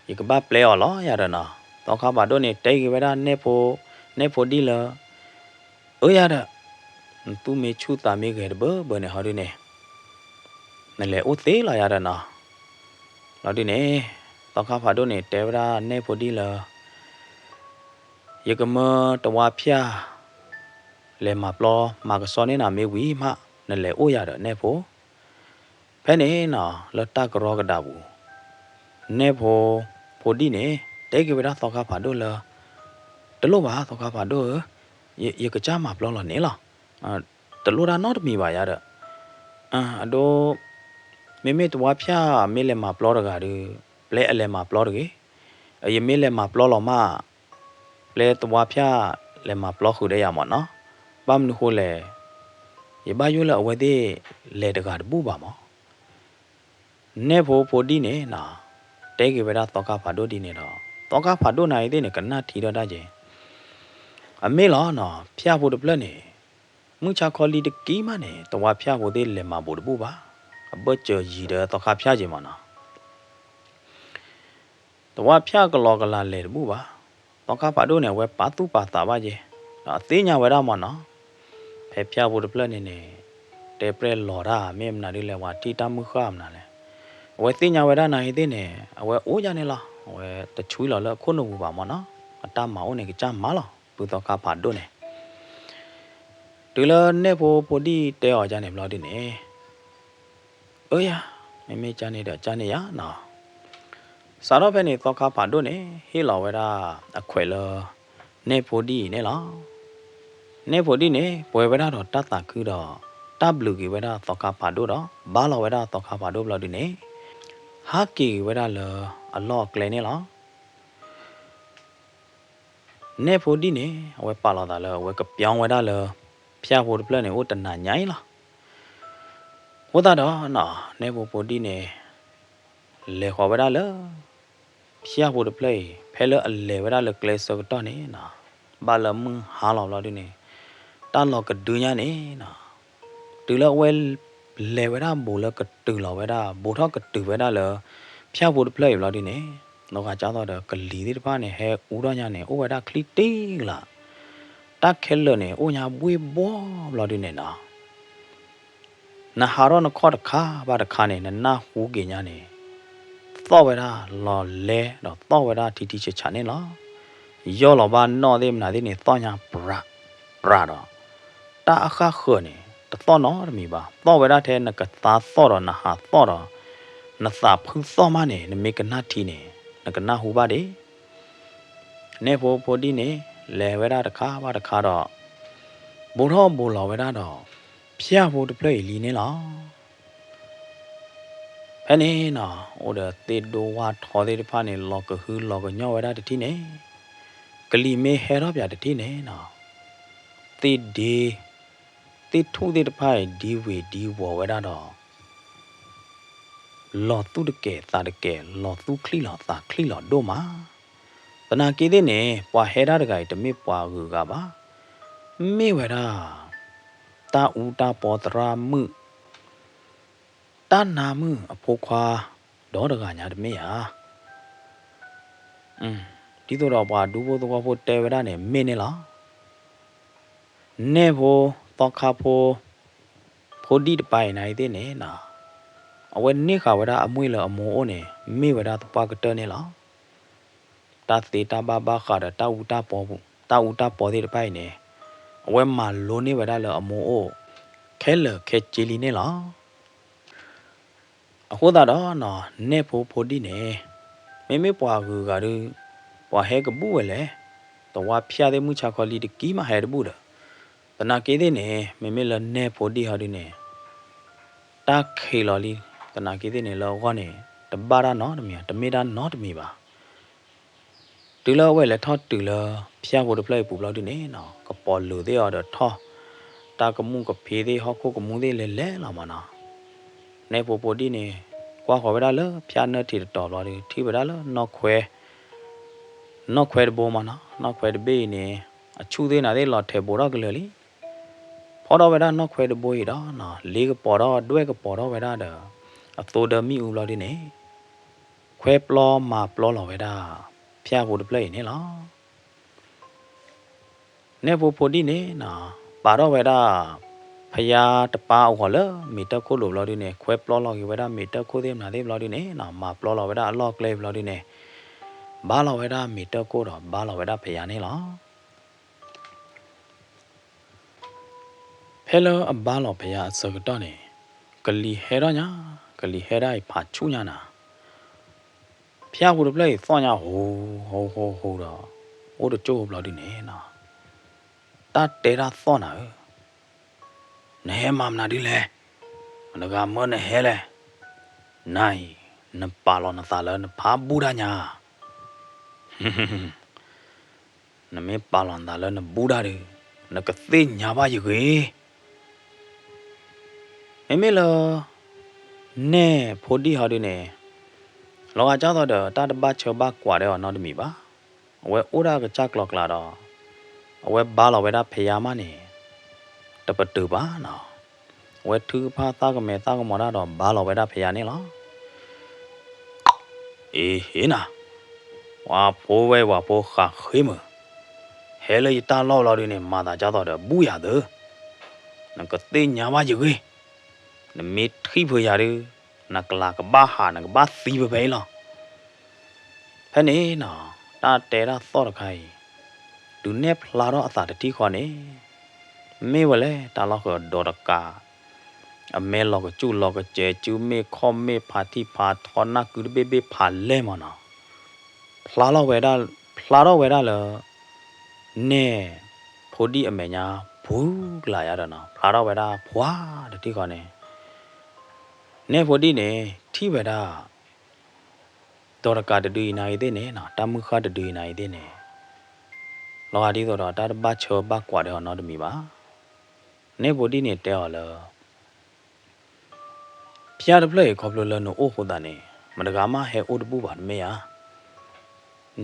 ယကဘၣ်ပျဲအီၤလီၤယၤဒီးနီၤ. သီခါဖးဒိၣ်န့ၣ် တဲက့ၤဝဲဒၣ်နဲၣ်ဖိ, နဲၣ်ဖိဒံၣ်လၢ အၢယၤဒီး နသူၣ်မ့ၢ်ဆူၣ်သးမ့ၢ်ဂဲၤတဘၢဘၢန့ၣ်ဟီဒုးန့ၣ် နလဲၤအိၣ်သ့လီၤယၤဒီးနီၤ. လီၤဒုးန့ၣ် သီခါဖးဒိၣ်န့ၣ် တဲဝဲဒၣ်နဲၣ်ဖိဒံၣ်လၢ ယကမၢတဝါဖၠၣ် လဲၤမၤပျီ မၤကဆှီန့ၢ်နၤမ့ၢ်ဝံၤမး နလဲၤအိၣ်ယၤဒီးနဲၣ်ဖိ. ဖဲန့ၣ်နီၤ လၢတၢ်ကရီကဒးပူၤ နဲၣ်ဖိဖိဒံၣ်န့ၣ် တဲက့ၤဝဲဒၣ်သီခါဖးဒိၣ်လၢ တလိၣ်ဘၣ်သီခါဖးဒိၣ်ဧၢ, ယကစၢ်မၤပျီလီၤန့ၣ်လီၤ. တလိၣ်တၢ်နီတမံၤဘၣ်ယၤဒီး အဒိ မ့မ့ၢ်တဝါဖၠၣ်မ့ၢ်လဲၤမၤပျီတဂၤဒီး ပျဲအလဲၤမၤပျီတဂ့ၤ. ယမ့ၢ်လဲၤမၤပျီလီၤမး ပျဲတဝါဖၠၣ်လဲၤမၤပျီဃုာ်ဒီးယၤမးနီၤ. ဘၣ်မနုၤဃိလဲၣ်, ယဘၣ်ယိၣ်လၢအဝဲသ့ၣ်လဲၤတဂၤတဘူၣ်ဘၣ်မး. နဲၣ်ဖိဖိဒံၣ်န့ၣ်နီၤ တဲက့ၤဝဲဒၣ်သီခါဖးဒိၣ်ဒ်န့ၣ်ဒီး သီခါဖးဒိၣ်နၤအံၤသ့ၣ်န့ၣ် ကနၣ်ထံထီၣ်တၢ်က့ၤ အမ့ၢ်လီၤနီၤ ဖၠၣ်ဖိတဖျၢၣ်န့ၣ် မုၢ်ဆါခီလံတကံမးန့ၣ် တဝါဖၠၣ်ဖိသ့ၣ်လဲၤမၤဘူးတဘူၣ်ဘၣ်. အဘၢၣ်စၢၤယံၤဒီးသီခါဖၠၣ်က့ၤမးနီၤ. တဝါဖၠၣ်ကလီကလၤလဲၤတဘူၣ်ဘၣ်. သီခါဖးဒိၣ်န့ၣ် အဝဲပာ်သူၣ်ပာ်သးဘၣ်က့ၤ ဒီးအသ့ၣ်ညါဝဲဒၣ်မးနီၤ. ဖဲဖၠၣ်ဖိတဖျၢၣ်န့ၣ်န့ၣ် တဲပျဲၢ်လီၤတၢ် မ့ၢ်မနုၤဒ်လဲၣ် ပှၤထံၣ်တၢ်မုၢ်ဃၢ်မနုၤလဲၣ်. အဝဲသ့ၣ်ညါဝဲဒၣ်နၤအံၤသ့ၣ်န့ၣ် အဝဲအိၣ်ယၤန့ၣ်လီၤ. အဝဲတဆှံလီၤလၢအခိၣ်နူာ်ပူၤဘၣ်မးနီၤ. အတၢ်မၤအိၣ်န့ၣ် ကစၢ်မၤလီၤ ပုၢ်သီခါဖးဒိၣ်န့ၣ်. တုၤလၢနဲၣ်ဖိဖိဒံၣ်တဲအီၤဒ်န့ၣ်ဘျီဒုးန့ၣ် အၢယၤ, မ့မ့ၢ်ကန့ၣ်ဒီးကန့ၣ်ယၤနီၤ. စးထီၣ်ဖဲန့ၣ် သီခါဖးဒိၣ်န့ၣ် ဟ့ၣ်လီၤဝဲဒၣ်အခွဲးလၢ နဲၣ်ဖိဒံၣ်အံၤန့ၣ်လီၤ. နဲၣ်ဖိဒံၣ်န့ၣ် ပှဲၤဝဲဒၣ်ဒီးတၢ်သးခုဒီး တၢ်ဘျုးက့ၤဝဲဒၣ်သီခါဖးဒိၣ်ဒီး ဘါလီၤဝဲဒၣ်သီခါဖးဒိၣ်ဘျီဒုးန့ၣ် ဟးက့ၤက့ၤဝဲဒၣ်လၢအလီၢ်အကျဲန့ၣ်လီၤ. နဲၣ်ဖိဒံၣ်န့ၣ် အဝဲပာ်လီၤသးလၢ အဝဲကပျီဝဲဒၣ်လၢ ဖၠၣ်ဖိတဖျၢၣ်န့ၣ် အိၣ်တနၤညါအံၤလီၤ. အဃိသတးဒီး နဲၣ်ဖိဖိဒံၣ်န့ၣ် လဲၤဃီၤဝဲဒၣ်လၢ ဖၠၣ်ဖိတဖျၢၣ်အံၤ ဖဲလၢအလဲၤဝဲဒၣ်လၢကျဲဆၢကတီၢ်န့ၣ်နီၤ ဘၣ်လၢမုၢ်ဟါလီၤဘျီဒုးန့ၣ် တၢ်လီၤကဒုညါန့ၣ်နီၤ တုၤလၢအဝဲ လဲၤဝဲဒၣ်ဘူးလၢကတုၤလီၤဝဲဒၣ် ဘူးထီၣ်ကတုၤဝဲဒၣ်လၢ ဖၠၣ်ဖိတဖျၢၣ်အံၤဘျီဒုးန့ၣ် နီၢ်ဂၤကၢ်သိးဒီးကလံၤသ့ၣ်တဖၣ်န့ၣ် ဟဲအူထီၣ်ညါန့ၣ် အိၣ်ဝဲဒၣ်ချံတ့ၢ်လၢ် တၢ်ခဲလၢာ်န့ၣ် အိၣ်ညါဘှ့ၣ်ဘှီဘျီဒုးန့ၣ်နီၤ နဟးထီၣ်နခီၣ်တခါဘၣ်တခါန့ၣ် နနၢ်ဟူက့ၤညါန့ၣ် သီၣ်ဝဲဒၣ်လီၤလဲဒီးသီၣ်ဝဲဒၣ်ထံထံဆးဆးန့ၣ်လီၤ. ယီၢ်လီၤဘၣ်နီၣ်သ့ၣ်မနုၤသ့ၣ်န့ၣ် သီၣ်ညါပြးပြးဒီး တၢ်အဃၢ်ဃၢၤန့ၣ် တသီၣ်နီတမံၤဘၣ်. သီၣ်ဝဲဒၣ်ထဲနကသါသီၣ်ဒီးနဟးသီၣ်ဒီး နသးဖုသီၣ်မးန့ၣ် နမ့ၢ်ကနၣ်ထံန့ၣ် နကနၢ်ဟူဘၣ်ဒၣ် နဲၣ်ဖိဖိဒံၣ်န့ၣ် လဲၤဝဲဒၣ်တခါဘၣ်တခါဒီး ဘူးထီၣ်ဘူးလီၤဝဲဒၣ်ဒီး ဖၠၣ်ဖိတဖျၢၣ်အံၤလံန့ၣ်လီၤ. ဖဲန့ၣ်နီၤ အိၣ်ဒီးသ့ၣ်ဒိဝၣ်ထီသ့ၣ်တဖၣ်န့ၣ် လီၤကဟုလီၤကညီၢ်ဝဲဒၣ်တထံၣ်န့ၣ် ကလံၤမ့ၢ်ဟဲထီၣ်ပၠးတထံၣ်န့ၣ်နီၤ, သ့ၣ်ဒ့, သ့ၣ်ထူၣ်သ့ၣ်တဖၣ်အံၤ ဒံဝ့ၤဒံဝီၤဝဲဒၣ်ဒီး လီၤသူၣ်တကဲာ်သးတကဲာ်, လီၤသူၣ်ချံၣ်လီၤသးချံၣ်လီၤဒိၣ်မး. သနာ်က့သ့ၣ်န့ၣ် ပှၤဟဲဒၣ်တဂၤအံၤ တမ့ၢ်ပှၤဂုၤဂၤဘၣ်. မ့ၢ်ဝဲဒၣ် တၢ်အူတၢ်ပီသရၣ်မုၣ်, တၢ်နါမုၣ်အဖိခွါ ဒီတဂၤညါတမ့ၢ်ဧါ. ဒ်သိးဒီးပှၤဒူဖိသဝီဖိတဲဝဲဒၣ်န့ၣ် မ့ၢ်န့ၣ်လီၤ. နဲၣ်ဖိသီခါဖိ ဖိဒံၣ်တပၤအံၤနၤအံၤသ့ၣ်န့ၣ်နီၤ, အဝဲန့ၢ်ဃာ်ဝဲဒၣ်အမှံၣ်လၢအမိၢ်အိၣ်န့ၣ် မ့ၢ်ဝဲဒၣ်သပှၢ်ကတၢၢ်န့ၣ်လီၤ. တၢ်သ့တၢ်ဘၣ်ဘၣ်ဃးဒီးတၢ်အူတၢ်ပီ, တၢ်အူတၢ်ပီသ့ၣ်တဖၣ်အံၤန့ၣ် အဝဲမၤလိန့ၢ်ဝဲဒၣ်လၢအမိၢ်အိၣ် ခဲလၢာ်ခဲဆ့လံန့ၣ်လီၤ. အဃိသတးဒီးနီၤ နဲၣ်ဖိဖိဒံၣ်န့ၣ် မ့မ့ၢ်ပှၤဂုၤဂၤဒီး ပှၤဟဲကဘူၣ်ဝဲလဲၣ်, တဝါဖၠၣ်သ့ၣ်မုၢ်ဆါခီလံတကံမးဟဲတဘူၣ်ဒီး, သနာ်က့သ့ၣ်န့ၣ် မ့မ့ၢ်လၢနဲၣ်ဖိဒံၣ်ဟီဒုန့ၣ် တၢ်ခံးလီၤလံ, သနာ်က့သ့ၣ်န့ၣ် လၢအဂီၢ်န့ၣ် တဘၣ်တၢ်နီတမံၤ, တမ့ၢ်တၢ်နီတမံၤဘၣ်. တုၤလၢအဝဲလဲၤထီၣ်တုၤလၢဖၠၣ်ဖိတဖျၢၣ်အံၤပူၤဘျီဒုန့ၣ်နီၤ ကပီၤလုာ်သ့ၣ်အီၤဒီးထီၣ်, တၢ်ကမူၣ်ကဖံးသ့ၣ် ဟီၣ်ခိၣ်ကမူၣ်သ့ၣ်လဲၤလဲၤလီၤမးနီၤ. နဲၣ်ဖိဖိဒံၣ်န့ၣ် ကွၢ်ဃီၤဝဲဒၣ်လၢဖၠၣ်နၢၣ်ထံးတတီၤဘျီဒု ထံၣ်ဝဲဒၣ်လၢနီၣ်ခွဲ နီၣ်ခွဲတဘိမးနီၤ, နီၣ်ခွဲတဘ့ၣ်အံၤန့ၣ် အဆူၣ်သ့ၣ်နၤသ့ၣ်လီၤထဲးဘိးထီၣ်ကလၢာ်လံ. ဖီၣ်ထီၣ်ဝဲဒၣ်နီၣ်ခွဲတဘိအံၤဒီးနီၤ လ့ကပီၤထီၣ်ဒွဲၣ်ကပီၤထီၣ်ဝဲဒၣ်ဒီး အသိဒၢမ့ၣ်အူဘျီဒုန့ၣ် ခွဲပျီမၤပျီလီၤဝဲဒၣ် ဖၠၣ်ဖိတဖျၢၣ်အံၤန့ၣ်လီၤ. နဲၣ်ဖိဖိဒံၣ်န့ၣ်နီၤ ပာ်ထီၣ်ဝဲဒၣ် ဖယါတပၤအဂီၢ်လၢမ့ၢ်တၢ်ခိၣ်လိၤဘျီဒုန့ၣ် ခွဲပျီလီၤက့ၤဝဲဒၣ်မ့ၢ်တၢ်ခိၣ်သ့ၣ်မနုၤသ့ၣ်ဘျီဒုန့ၣ်နီၤ မၤပျီလီၤဝဲဒၣ်အလီၢ်ကျဲဘျီဒုန့ၣ် ဘါလီၤဝဲဒၣ်မ့ၢ်တၢ်ခိၣ်ဒီးဘါလီၤဝဲဒၣ်ဖယါန့ၣ်လီၤ. ဖဲလၢအဘါလီၤဖယါအဆၢကတီၢ်န့ၣ် ကလံၤဟဲထီၣ်ညါ, ကလံၤဟဲဒၣ်အံၤဖးဆူၣ်ညါနၤ, ဖၠၣ်ဖိတဖျၢၣ်အံၤသီၣ်ညါဟူးဟူးဟူးဟူးဒီး အိၣ်တကၠိၢ်ဘျီဒုန့ၣ်နီၤ တၢ်တဲတၢ်သီၣ်နၤဧၢ, နဟဲမၤမနုၤဒ်လဲၣ်, မတဂၤမၢနဟဲလဲၣ်, နၤအံၤ နပာ်လီၤနသးလၢနဖးဘူၣ်တၢ်ညါ နမ့ၢ်ပာ်လီၤနသးလၢနဘူၣ်တၢ်ဒီး နကသ့ၣ်ညါဘၣ်ယဂ့ၤ. မ့မ့ၢ်လၢ နဲၣ်ဖိဒံၣ်ဟီဒုန့ၣ် လီၤဂာ်ကၢ်သိးဒီး တၢ်တဘၣ်ဆၢဘၣ်ကွၢ်ဒီးအီၤနီတမံၤဘၣ်. အဝဲအိၣ်ဒၣ်ကစၢ်ကျီၤကျါဒီး အဝဲဘါလီၤဝဲဒၣ်ဖယါမးန့ၣ် တပတုာ်ဘၣ်နီၤ. အဝဲထုကဖၣ်သၣ်ကမဲာ်သၣ်ကမီၤတၢ်ဒီး ဘါလီၤဝဲဒၣ်ဖယါန့ၣ်လီၤ. အ့ဟ့နၤ, ပှၤဖိဝဲပှၤဖိဃးဃ့မုာ်, ဟဲလၢယတၢ်လီၢ်လီၤဒုန့ၣ် မၤသးကၢ်သိးဒီးဘူၣ်ယၤသု, နကသ့ၣ်ညါဘၣ်ယဂ့ၤ. နမ့ၢ်ထံၣ်ဖုယၤဒု နကလၤကဘၣ်ဟး နကဘၣ်သံဖဲဖဲအံၤလီၤ. ဖဲန့ၣ်နီၤ တၢ်တဲတၢ်သီၣ်တခါအံၤ တုၤနဲၣ်ဖျါထီၣ်အသးတထံၣ်ဃီန့ၣ် မ့ၢ်ဝဲလဲၣ်တၢ်လီၢ်ဃုာ်ဒီးတကး အမဲလီၤကစူၣ်လီၤကစဲး စုမ့ၣ်ခီၣ်မ့ၣ်ဖးထံဖးထီ နၢ်ကုတဘ့ၣ်ဘ့ၣ်ဖးလဲၢ်မးနီၤ ဖျါထီၣ်ဝဲဒၣ်, ဖျါထီၣ်ဝဲဒၣ်လၢ နဲၣ်ဖိဒံၣ်အမဲာ်ညါ ပူၤကလးယါဒီးနီၤ ဖျါထီၣ်ဝဲဒၣ်ဖှါတထံၣ်ဃီန့ၣ် နဲၣ်ဖိဒံၣ်န့ၣ် ထံၣ်ဝဲဒၣ် ဒီးတကးတဒုအံၤနၤအံၤသ့ၣ်န့ၣ်နီၤ တၢ်မုၢ်ဃၢ်တဒုအံၤနၤအံၤသ့ၣ်န့ၣ် လီၤဂာ်ဒ်သိးဒီးတၢ်တဘၣ်ဆၢဘၣ်ကွၢ်ဒီးအီၤနီတမံၤဘၣ်. နဲၣ်ဖိဒံၣ်န့ၣ်တဲအီၤလၢ ဖၠၣ်တဖျၢၣ်အံၤခီဖျိလၢနအိၣ်အဃိသတးန့ၣ် မတဂၤမးဟဲအိၣ်တဘူၣ်ဘၣ်တမ့ၢ်ဧါ.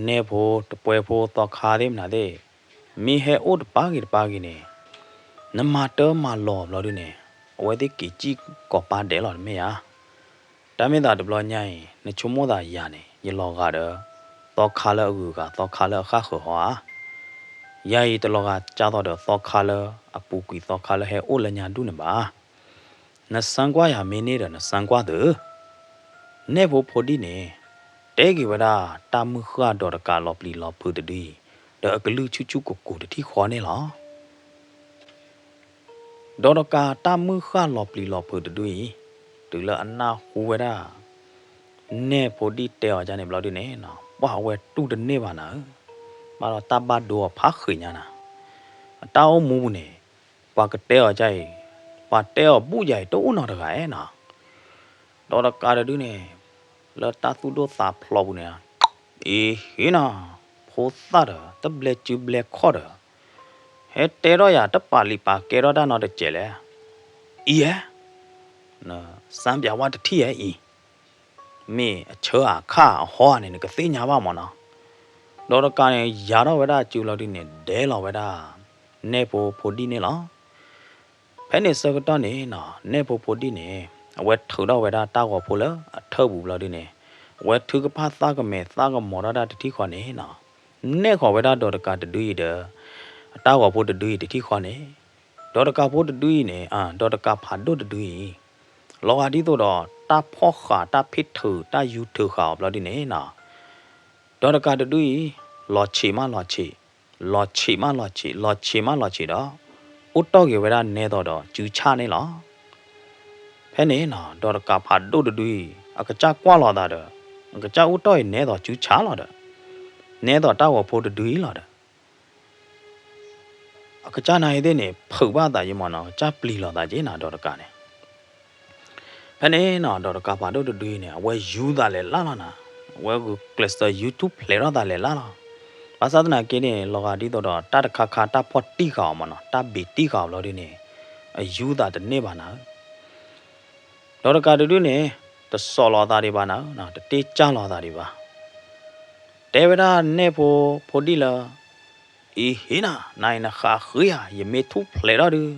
နဲၣ်ဖိတပှဲၤဖိသီခါသ့ၣ်မနုၤသ့ၣ် မ့ၢ်ဟဲအိၣ်တပၤဂ့ၤတပၤဂ့ၤန့ၣ် နမၤတၢ်မၤလီၤဘျီဒုန့ၣ် အဝဲသ့ၣ်က့ၤစံၣ်ကိးပၤဒဲးလီၤတမ့ၢ်ဧါ. တၢ်မ့ၢ်သးတဘျီညါအံၤ နဆိကမိၣ်သးယၤန့ၣ် ယလီၤဂာ်ဒီး သီခါလၢအဂုၤအဂၤ သီခါလၢအဃၣ်ဃၢၤဟီဧါ. ယၤအံၤတလီၤဂာ်ကၢ်သိးဒီးသီခါလၢအပူၤကွံာ် သီခါလၢဟဲအိၣ်လၢညါဒူၣ်န့ၣ်ဘၣ်. နစၢကွၢ်ယၤမ့ၢ်န့ၢ်ဒီး နစၢကွၢ်သု. နဲၣ်ဖိဖိဒံၣ်န့ၣ် တဲက့ၤဝဲဒၣ်တၢ်မုၢ်ဃၢ်ဒီးတကးလီၤပျံၤလီၤဖုးတဒုအံၤ ဒီးအကလုၢ်ဆူၣ်ဆူၣ်ကိၢ်ကိၢ်တထံၣ်ဃီန့ၣ်လီၤ. ဒီးတကးတၢ်မုၢ်ဃၢ်လီၤပျံၤလီၤဖုးတဒုအံၤ တုၤလၢအနၢ်ဟူဝဲဒၣ် နဲၣ်ဖိဒံၣ်တဲအီၤဒ်န့ၣ်ဘျီဒုန့ၣ် ပှၢ်အဝဲတူၢ်တန့ၢ်ဘၣ်နၤဧၢ, ဘၣ်ဒီးတၢ်ဘၣ်ဒိအီၤဖးဃံးညါနၤ, အတၢ်အိၣ်မူပူၤန့ၣ် ပှၤကတဲအီၤဒ်အံၤ, ပှၤတဲအီၤဘူၣ်ယၤအံၤ တအိၣ်နီတဂၤဧါနၤ. ဒီးတကးတဒုန့ၣ် လၢတၢ်သူၣ်ဒိၣ်သးဖျိးပူၤန့ၣ် အ့ဟ့နၤ, ဖ ဖိသၣ်ဒီး တဘျဲစုဘျဲခီၣ်ဒီး ဟဲတဲထီၣ်ယၤ တပာ်လံာ်ပာ်ကဲထီၣ်တၢ်နီတစဲးလဲၣ်. အံၤဧါ, နစၢပၠးဝါတထံၣ်ဧါအံၤ, မ့ၢ်အဆၢအခၣ်အဟီန့ၣ် နကသ့ၣ်ညါဘၣ်မၢ်နီၤ. ဒီးတကးန့ၣ် ယၤထီၣ်ဝဲဒၣ်အစုလီၤဒုန့ၣ် ဒဲလီၤဝဲဒၣ် နဲၣ်ဖိဖိဒံၣ်န့ၣ်လီၤ. ဖဲန့ၣ်ဆၢကတီၢ်န့ၣ်နီၤ နဲၣ်ဖိဖိဒံၣ်န့ၣ် အဝဲထုးထီၣ်ဝဲဒၣ်တၢ်ဂီၤဖိလၢအထၢၣ်ပူၤဘျီဒုန့ၣ် အဝဲထုကဖၣ်သးကမဲာ်သးကမီၤထီၣ်တၢ်တထံၣ်ဃီန့ၣ်နီၤ နဲၣ်ဃီၤဝဲဒၣ်ဒီးတကးတဒုအံၤဒီး အတၢ်ဂီၤဖိတဒုအံၤတထံၣ်ဃီန့ၣ် ဒီးတကးဖိတဒုအံၤန့ၣ် ဒီးတကးဖးဒိၣ်တဒုအံၤ လီၤဂာ်ဒ်သိးဒီး တၢ်ဖီၣ်ဃာ်တၢ်ဖ့ၣ်ထုးတၢ်ယူထုးဃာ်အီၤဘျီဒုန့ၣ်နီၤ ဒီးတကးတဒုအံၤ လီၤဆံးမးလီၤဆံး, လီၤဆံးမးလီၤဆံး, လီၤဆံးမးလီၤဆံးဒီး အိၣ်တီၢ်က့ၤဝဲဒၣ်နဲသိးဒီးစုဆၣ်န့ၣ်လီၤ. ဖဲန့ၣ်နီၤ ဒီးတကးဖးဒိၣ်တဒုအံၤ အကစၢ်ကွၢ်လီၤသးဒီး အကစၢ်အိၣ်တီၢ်အံၤနဲသိးစုဆၣ်လီၤဒီး နဲသိးတၢ်ဂီၤဖိတဒုအံၤလီၤဒီး အကစၢ်နာ်အံၤသ့ၣ်န့ၣ် ဖုးဘၣ်သးယံမၢ်နီၤ ကစၢ်ပျံၤလီၤသးက့နီၤ ဒီးတကးန့ၣ် ဖဲန့ၣ်နီၤ ဒီးတကးဖးဒိၣ်တဒုအံၤန့ၣ် အဝဲယူသးလဲၤလၢ်လီၤနီၤ အဝဲဂုာ်ကျဲးစၢးယူထူၣ်ဖျဲးထီၣ်သးလဲၤလၢ်လီၤ. ဘၣ်ဆၣ်သနာ်က့န့ၣ် လီၤဂာ်ဒ်သိးဒီး တၢ်တခါခါတၢ်ဖီၣ်တံၢ်ဃာ်အီၤမၢ်နီၤ တၢ်ဘ့ၣ်တံၢ်ဃာ်အီၤဘျီဒုန့ၣ် အယူသးတန့ၢ်ဘၣ်နၤဧၢ ဒီးတကးတဒုန့ၣ် တစိာ်လီၤသးဒံးဘၣ်နၤဧၢ, တတ့ၢ်ကၢ်လီၤသးဒံးဘၣ်. တဲဝဲဒၣ်နဲၣ်ဖိဖိဒံၣ်လၢ အံၤဟ့နၤ, နအံၤနဃးဃ့ဧါ, ယမ့ၢ်ထူၣ်ဖျဲးထီၣ်ဒုး,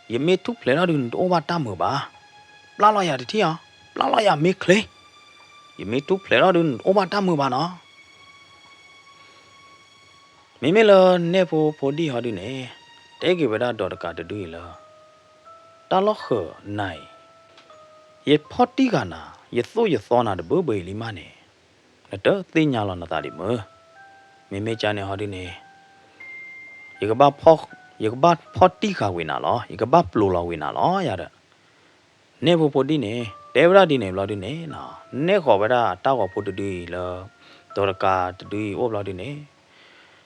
ယမ့ၢ်ထူၣ်ဖျဲးထီၣ်ဒုး နတအိၣ်ဘၣ်တၢ်မုာ်ဘၣ်. ပျၢ်လီၤယၤတထံၣ်ဧါ, ပျၢ်လီၤယၤမ့ၢ်ချ့, ယမ့ၢ်ထူၣ်ဖျဲးထီၣ်ဒုး နတအိၣ်ဘၣ်တၢ်မုာ်ဘၣ်နီၤ. မ့မ့ၢ်လၢနဲၣ်ဖိဖိဒံၣ်ဟီဒုးန့ၣ် တဲက့ၤဝဲဒၣ်ဒီးတကးတဒုအံၤလၢ တၢ်လီၢ်ဃၢၤနၤအံၤ, ယဖီၣ်တံၢ်ဃာ်နၤ, ယသိၣ်ယသီနၤတဘၢဘၢအံၤလံမးန့ၣ်, နတသ့ၣ်ညါလီၤနသးဒံးမုၢ်. မ့မ့ၢ်ကန့ၣ်ဟီဒုးန့ၣ် ယကဘၣ်ဖီၣ်တံၢ်ဃာ်ဝံၤနၤလီၤ, ယကဘၣ်ပျိၤလီၤဝံၤနၤလီၤယၤဒီး နဲၣ်ဖိဖိဒံၣ်န့ၣ် တဲဝဲဒၣ်ဒ်န့ၣ်ဘျီဒုးန့ၣ် နဲၣ်ဃီၤဝဲဒၣ်တၢ်ဂီၤဖိတဒုအံၤလၢ ဒီးတကးတဒုအံၤအိၣ်ဘျီဒုးန့ၣ်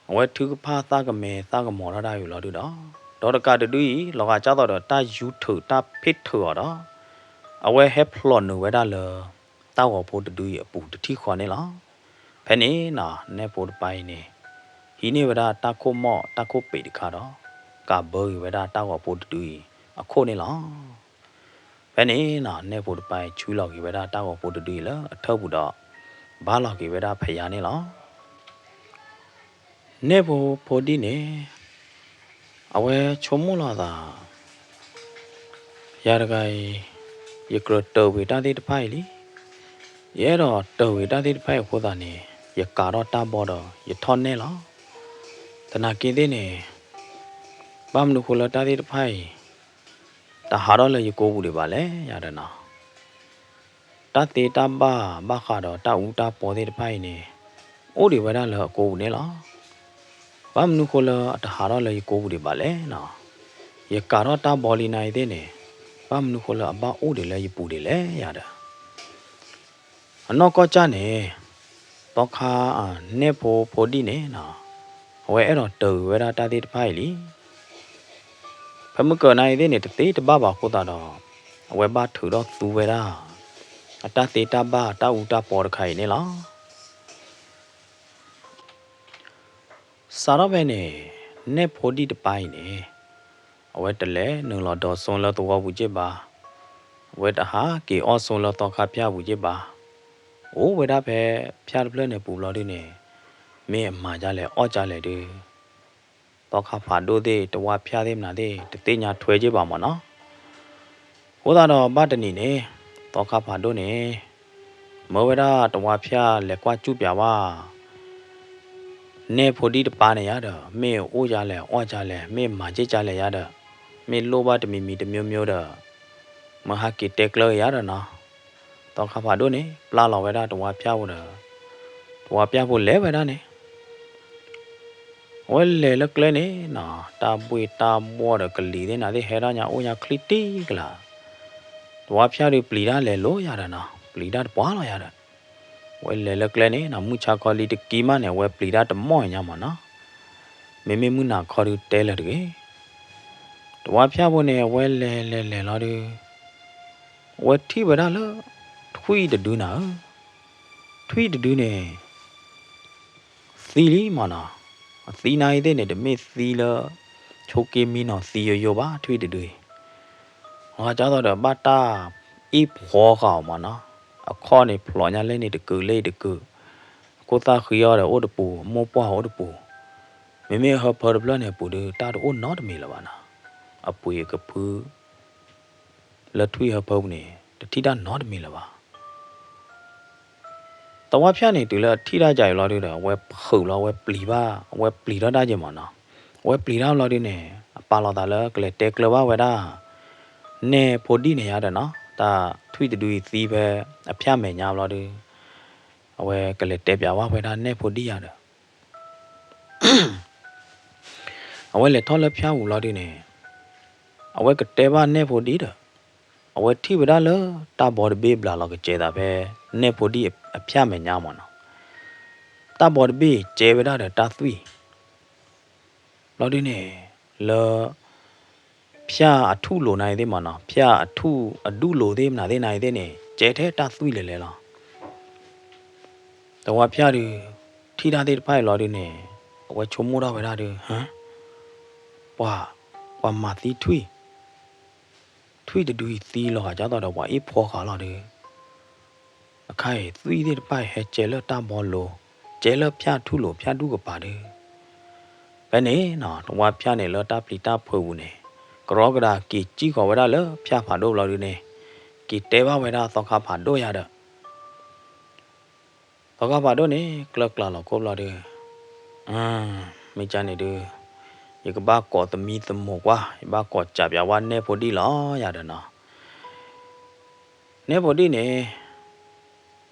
အဝဲထုကဖၣ်သးကမဲာ်သးကမီၤထီၣ်ဒၣ်ဝံၤဘျီဒုးဒီး ဒီးတကးတဒုအံၤ လီၤဂာ်ကၢ်သိးဒီးတၢ်ယူထုးတၢ်ဖ့ၣ်ထုးအီၤဒီး အဝဲဟဲဖျိးနုာ်ဝဲဒၣ်လၢ တၢ်ဂီၤဖိတဒုအံၤအပူၤတထံၣ်ဃီန့ၣ်လီၤ. ဖဲန့ၣ်နီၤ နဲၣ်ဖိတပၤအံၤန့ၣ် ဟံးန့ၢ်ဝဲဒၣ်တၢ်ခိၣ်မီၣ်တၢ်ခိၣ်ပ့းတခါဒီး ကးဘၢက့ၤဝဲဒၣ်တၢ်ဂီၤဖိတဒုအံၤအခိၣ်န့ၣ်လီၤ. ဖဲန့ၣ်နီၤ နဲၣ်ဖိတပၤအံၤ ဆူလီၤက့ၤဝဲဒၣ်တၢ်ဂီၤဖိတဒုအံၤလၢအထၢၣ်ပူၤဒီး ဘါလီၤက့ၤဝဲဒၣ်ဖယါန့ၣ်လီၤ. နဲၣ်ဖိဖိဒံၣ်န့ၣ် အဝဲဆိကမိၣ်လီၤအသး ယၤတဂၤအံၤ ယကြၢးတၢာ်ဝံၤတၢ်သ့ၣ်တဖၣ်အံၤလံ. ယအဲၣ်ဒိးတၢာ်ဝံၤတၢ်သ့ၣ်တဖၣ်အံၤအဃိသတးန့ၣ် ယကးထီၣ်တၢ်ဘီဒီး ယထီၣ်နဲၣ်လီၤ. သနာ်က့သ့ၣ်န့ၣ် ဘၣ်မနုၤဃိလၢတၢ်သ့ၣ်တဖၣ်အံၤ တဟးထီၣ်လၢယကိးပူၤဒံးဘၣ်လဲၣ် ယၤဒီးနီၤ. တၢ်သ့တၢ်ဘၣ်ဘၣ်ဃးဒီးတၢ်အူတၢ်ပီသ့ၣ်တဖၣ်အံၤန့ၣ် အိၣ်ဒံးဝဲဒၣ်လၢအကိးပူၤန့ၣ်လီၤ. ဘၣ်မနုၤဃိလၢအတဟးထီၣ်လၢယကိးပူၤဒံးဘၣ်လဲၣ်နီၤ. ယကးထီၣ်တၢ်ဘီလံနၤအံၤသ့ၣ်န့ၣ် ဘၣ်မနုၤဃိလၢအဘၣ်အိၣ်ဒံးလၢယပူၤဒံးလဲၣ်ယၤဒီး အနီၢ်ကီၢ်ကၢ်န့ၣ် သီခါ နဲၣ်ဖိဖိဒံၣ်န့ၣ်နီၤ အဝဲအဲၣ်ဒိးတၢာ်ဝံၤဝဲဒၣ်တၢ်သ့ၣ်တဖၣ်အံၤလံ. ဖဲမုၢ်ကၢၤနၤအံၤသ့ၣ်န့ၣ် တသ့တဘၣ်ဘၣ်အဃိသတးဒီး အဝဲဘၣ်ထုးထီၣ်သူဝဲဒၣ် အတၢ်သ့တၢ်ဘၣ်တၢ်အူတၢ်ပီတခါအံၤန့ၣ်လီၤ. စးထီၣ်ဖဲန့ၣ် နဲၣ်ဖိဒံၣ်တပၤအံၤန့ၣ် အဝဲတလဲၤနုာ်လီၤဒိးစိလၢသဝီပူၤက့ၢ်ဘၣ်, အဝဲတဟးက့ၤအီၣ်စိလၢသီခါဖၠၣ်ပူၤက့ၢ်ဘၣ်, အိၣ်ဝဲဒၣ်ဖဲဖၠၣ်တဖျၢၣ်န့ၣ်ပူၤဘျီဒုန့ၣ် မ့ၢ်အမၤဒ်လဲၣ်အီၣ်ဒ်လဲၣ်ဒုး သီခါဖးဒိၣ်သ့ၣ် တဝါဖၠၣ်သ့ၣ်မနုၤသ့ၣ် တသ့ၣ်ညါထွဲက့ၢ်ဘၣ်မၢ်နီၤ. အဃိသတးဒီးဘၣ်တနံၤန့ၣ် သီခါဖးဒိၣ်န့ၣ် မၢဝဲဒၣ်တဝါဖၠၣ်လဲၤကွၢ်စူၣ်ပၠးဝဲ နဲၣ်ဖိဒံၣ်တပၤန့ၣ်ယၤဒီး မ့ၢ်အိၣ်ဒ်လဲၣ်အီၣ်ဒ်လဲၣ် မ့ၢ်မၤက့ၢ်ဒ်လဲၣ်ယၤဒီး မ့ၢ်လိၣ်ဘၣ်တမံၤမံၤတမျိုးမျိုးဒီး မၢဟးက့ၤတဲကျၢၤယၤဒီးနီၤ. သီခါဖးဒိၣ်န့ၣ် ပျၢ်လီၤဝဲဒၣ်တဝါဖၠၣ်ဖိဒီး တဝါဖၠၣ်ဖိလဲၤဝဲဒၣ်န့ၣ် အဝဲလဲၤလၢကျဲန့ၣ်နီၤ တၢ်ဘှ့ၣ်တၢ်ဘှီၣ်ဒီးကလံၤသ့ၣ်နၤသ့ၣ်ဟဲထီၣ်ညါအိၣ်ညါချံတံၢ်ကလာ်, တဝါဖၠၣ်ဒုးပျံၤတၢ်လဲၤလိၤယၤဒီးနီၤ ပျံၤတၢ်တပှၢ်လီၤယၤဒီး အဝဲလဲၤလၢကျဲန့ၣ်နီၤ မုၢ်ဆါခီလံတကံမးန့ၣ် အဝဲပျံၤတၢ်တမီၢ်ညါမၢ်နီၤ. မ့မ့ၢ်မုၢ်နၤခီဒုးတဲလၢၤတဂ့ၤ တဝါဖၠၣ်ဖိန့ၣ် အဝဲလဲၤလဲၤလဲၤလီၤဒုး အဝဲထံၣ်ဝဲဒၣ်လၢ ထွံၣ်တဒုနၤဧၢ, ထွံၣ်တဒုန့ၣ် သ သံလံမ့ၢ်နီၤ. အသံနၤအံၤသ့ၣ်န့ၣ် တမ့ၢ်သံလၢ ဆိက့မံနီၤသံယိယိဘၣ် ထွံၣ်တဒုအံၤ. အဃိသတးဒီးဘၣ်တၢ်အ့ၣ်ဖှီဃာ်အီၤမ့ၢ်နီၤ. အခီၣ်န့ၣ်ဖျိးညါလၢန့ၣ်တကုာ်လၢအံၤတကုာ်, အခိၣ်သၣ်ဃံအီၤဒီးအိၣ်တပူၤ, အမိၢ်ပှၢ်အိၣ်တပူၤ, မ့မ့ၢ်ဟၢဖၢတဖျၢၣ်န့ၣ်အပူၤဒီး တၢ်တအိၣ်နီတမံၤလၢၤဘၣ်နီၤ. အပှ့ၤအကဖု လၢထွံၣ်ဟၢဖၢပူၤန့ၣ် တထံၣ်တၢ်နီတမံၤလၢၤဘၣ်. သဝါဖၠၣ်န့ၣ် တုၤလၢအထံၣ်တၢ်ကါအံၤလီၤဒုဒီး အဝဲဖုးလီၤ အဝဲပျံၤဘၣ် အဝဲပျံၤထီၣ်တၢ်က့ၤမ့ၢ်နီၤ. အဝဲပျံၤတၢ်လီၤဒုန့ၣ် အပာ်လီၤသးလၢကလဲၤတဲကျၢၤဘၣ်ဝဲဒၣ် နဲၣ်ဖိဒံၣ်န့ၣ်ယါဒီးနီၤ, တၢ်ထွံၣ်တဒုအံၤသံဖဲအဖၠၣ်မဲာ်ညါဘျီဒု, အဝဲကလဲၤတဲပၠးဘၣ်ဝဲဒၣ်နဲၣ်ဖိဒံၣ်ယါဒီး အဝဲလဲၤထီၣ်လၢဖၠၣ်ပူၤလီၤဒုန့ၣ်, အဝဲကတဲဘၣ်နဲၣ်ဖိဒံၣ်ဒီး, အဝဲထံၣ်ဝဲဒၣ်လၢတၢ်ဘီတဘ့ၣ်ဘျးလီၤကစဲၤသးဖဲ နဲၣ်ဖိဒံၣ်အဖၠၣ်မဲာ်ညါမ့ၢ်နီၤ. တၢ်ဘီတဘ့ၣ်ကဲဝဲဒၣ်ဒီးတၢ်သွံၣ် လီၤဒုန့ၣ်, လၢ ဖၠၣ်အထူၣ်လိၤနၤအံၤသ့ၣ်မ့ၢ်နီၤ, ဖၠၣ်အထူၣ်အဒူၣ်လိၤသ့ၣ်မနုၤသ့ၣ်နၤအံၤသ့ၣ်န့ၣ် ကဲထဲတၢ်သွံၣ်လဲၤလဲၤလီၤ. သဝါဖၠၣ်ဒု ထံၣ်တၢ်သ့ၣ်တဖၣ်အံၤလီၤဒုန့ၣ်, အဝဲဆိကမိၣ်ထီၣ်ဝဲဒၣ်ဒု, ဟၢ, ပှၤ, ပှၤမၤသံထွံၣ်, ထွံၣ်တဒုအံၤသံလီၤဂာ်ဒ်သိးဒီးပှၤအ့ၣ်ဖှီဃာ်လီၤဒု, အခါအံၤ သွံၣ်သ့ၣ်တဖၣ်အံၤဟဲကဲလၢတၢ်ဘီလိၤ, ကဲလၢဖၠၣ်ထူၣ်လိၤဖၠၣ်ဒူၣ်ကပၤဒု. ဖဲန့ၣ်နီၤ သဝါဖၠၣ်န့ၣ်လၢတၢ်ပျံၤတၢ်ဖုးပူၤန့ၣ်, ကရီကဒါက့ၤစံၣ်ဃီၤဝဲဒၣ်လၢဖၠၣ်ဖးဒိၣ်ဘျီဒုန့ၣ်, က့ၤတဲဘၣ်ဝဲဒၣ်သီခါဖးဒိၣ်ယါဒီး သီခါဖးဒိၣ်န့ၣ် ကျၢၢ်ကျါလီၤခိၣ်ဘျီဒု, မ့ၢ်ကန့ၣ်ဒု, ယကဘၣ်ကိးသမံသမိးကွၢ်, ယဘၣ်ကိးစးပၠးဝဲနဲၣ်ဖိဒံၣ်လီၤယၤဒီးနီၤ. နဲၣ်ဖိဒံၣ်န့ၣ်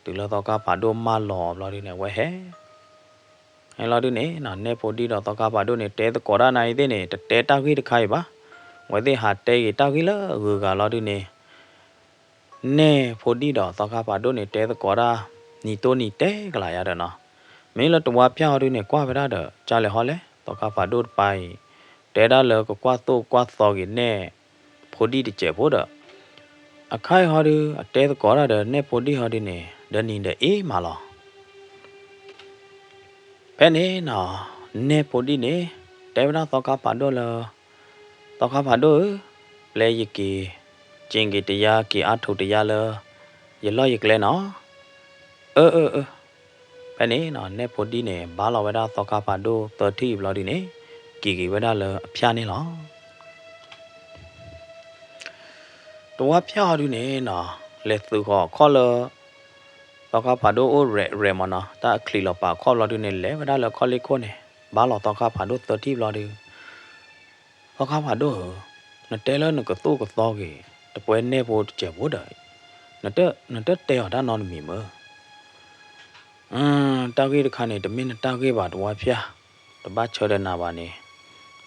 တုၤလၢသီခါဖးဒိၣ်မၢလီၤဘျီဒုန့ၣ် အဝဲဟဲ, ဟဲလီၤဒုန့ၣ်နီၤ နဲၣ်ဖိဒံၣ်ဒီးသီခါဖးဒိၣ်န့ၣ် တဲသကိးတၢ်နၤအံၤသ့ၣ်န့ၣ် တတဲတၢ်ဂ့ၢ်တခါအံၤဘၣ်. အဝဲသ့ၣ်ဟးတဲက့ၤတၢ်ဂ့ၢ်လၢအဂုၤအဂၤလီၤဒုန့ၣ် နဲၣ်ဖိဒံၣ်ဒီးသီခါဖးဒိၣ်န့ၣ် တဲသကိးတၢ် နံၤတိၢ်နံၤတဲကလးယါဒီးနီၤ. မ့ၢ်လၢတဝါဖၠၣ်အီၤဒုန့ၣ် ကွၢ်ဝဲဒၣ်ဒီး ကၢ်လဲၤဟီလဲၣ် သီခါဖးဒိၣ်တပၤအံၤ တဲဒၣ်လၢကကွၢ်သိၣ်ကွၢ်သီက့ၤနဲၣ်ဖိဒံၣ်တစဲးဖိဒီး အခါအံၤဟီဒု အတဲသကိးတၢ်ဒီးနဲၣ်ဖိဒံၣ်ဟီဒုန့ၣ် ဒီးနံၤဒီးအ့ၣ်မးလီၤ. ဖဲန့ၣ်နီၤ နဲၣ်ဖိဒံၣ်န့ၣ် တဲဝဲဒၣ်သီခါဖးဒိၣ်လၢ သီခါဖးဒိၣ်ဧၢ, ပျဲယက့ၤ က့ၤက့ၤတယါ က့ၤအါထူးတယါလၢ ယလီၢ်ယကျဲနီၤ. အၢ အၢ အၢ. ဖဲန့ၣ်နီၤ နဲၣ်ဖိဒံၣ်န့ၣ် ဘါလီၤဝဲဒၣ်သီခါဖးဒိၣ်သၢထံၣ်ဘျီဒုန့ၣ် က့ၤက့ၤဝဲဒၣ်လၢအဖၠၣ်န့ၣ်လီၤ. တဝါဖၠၣ်ဟီဒုန့ၣ်နီၤ လဲၤသုးဃီၤအခီၣ်လၢ သီခါဖးဒိၣ်အိၣ်ရဲၣ်ရဲၣ်မးနီၤ တၢ်အချံးလီၤပာ်အခီၣ်ဘျီဒုန့ၣ် လဲၤဝဲဒၣ်လၢအခီၣ်လ့ၢ်ခိၣ်န့ၣ် ဘါလီၤသီခါဖးဒိၣ်သၢထံၣ်ဘျီဒု သီခါဖးဒိၣ်ဧၢ, နတဲလၢနကသိၣ်ကသီက့ၤ တပှဲၤနဲၣ်ဖိတစဲးဖိဒီး နတတဲအီၤတၢ်နီတမံၤမၢ်. တၢ်ဂ့ၢ်တခါန့ၣ် တမ့ၢ်နတၢ်ဂ့ၢ်ဘၣ်တဝါဖၠၣ်, တဘၣ်ဆၢဒီးနၤဘၣ်န့ၣ်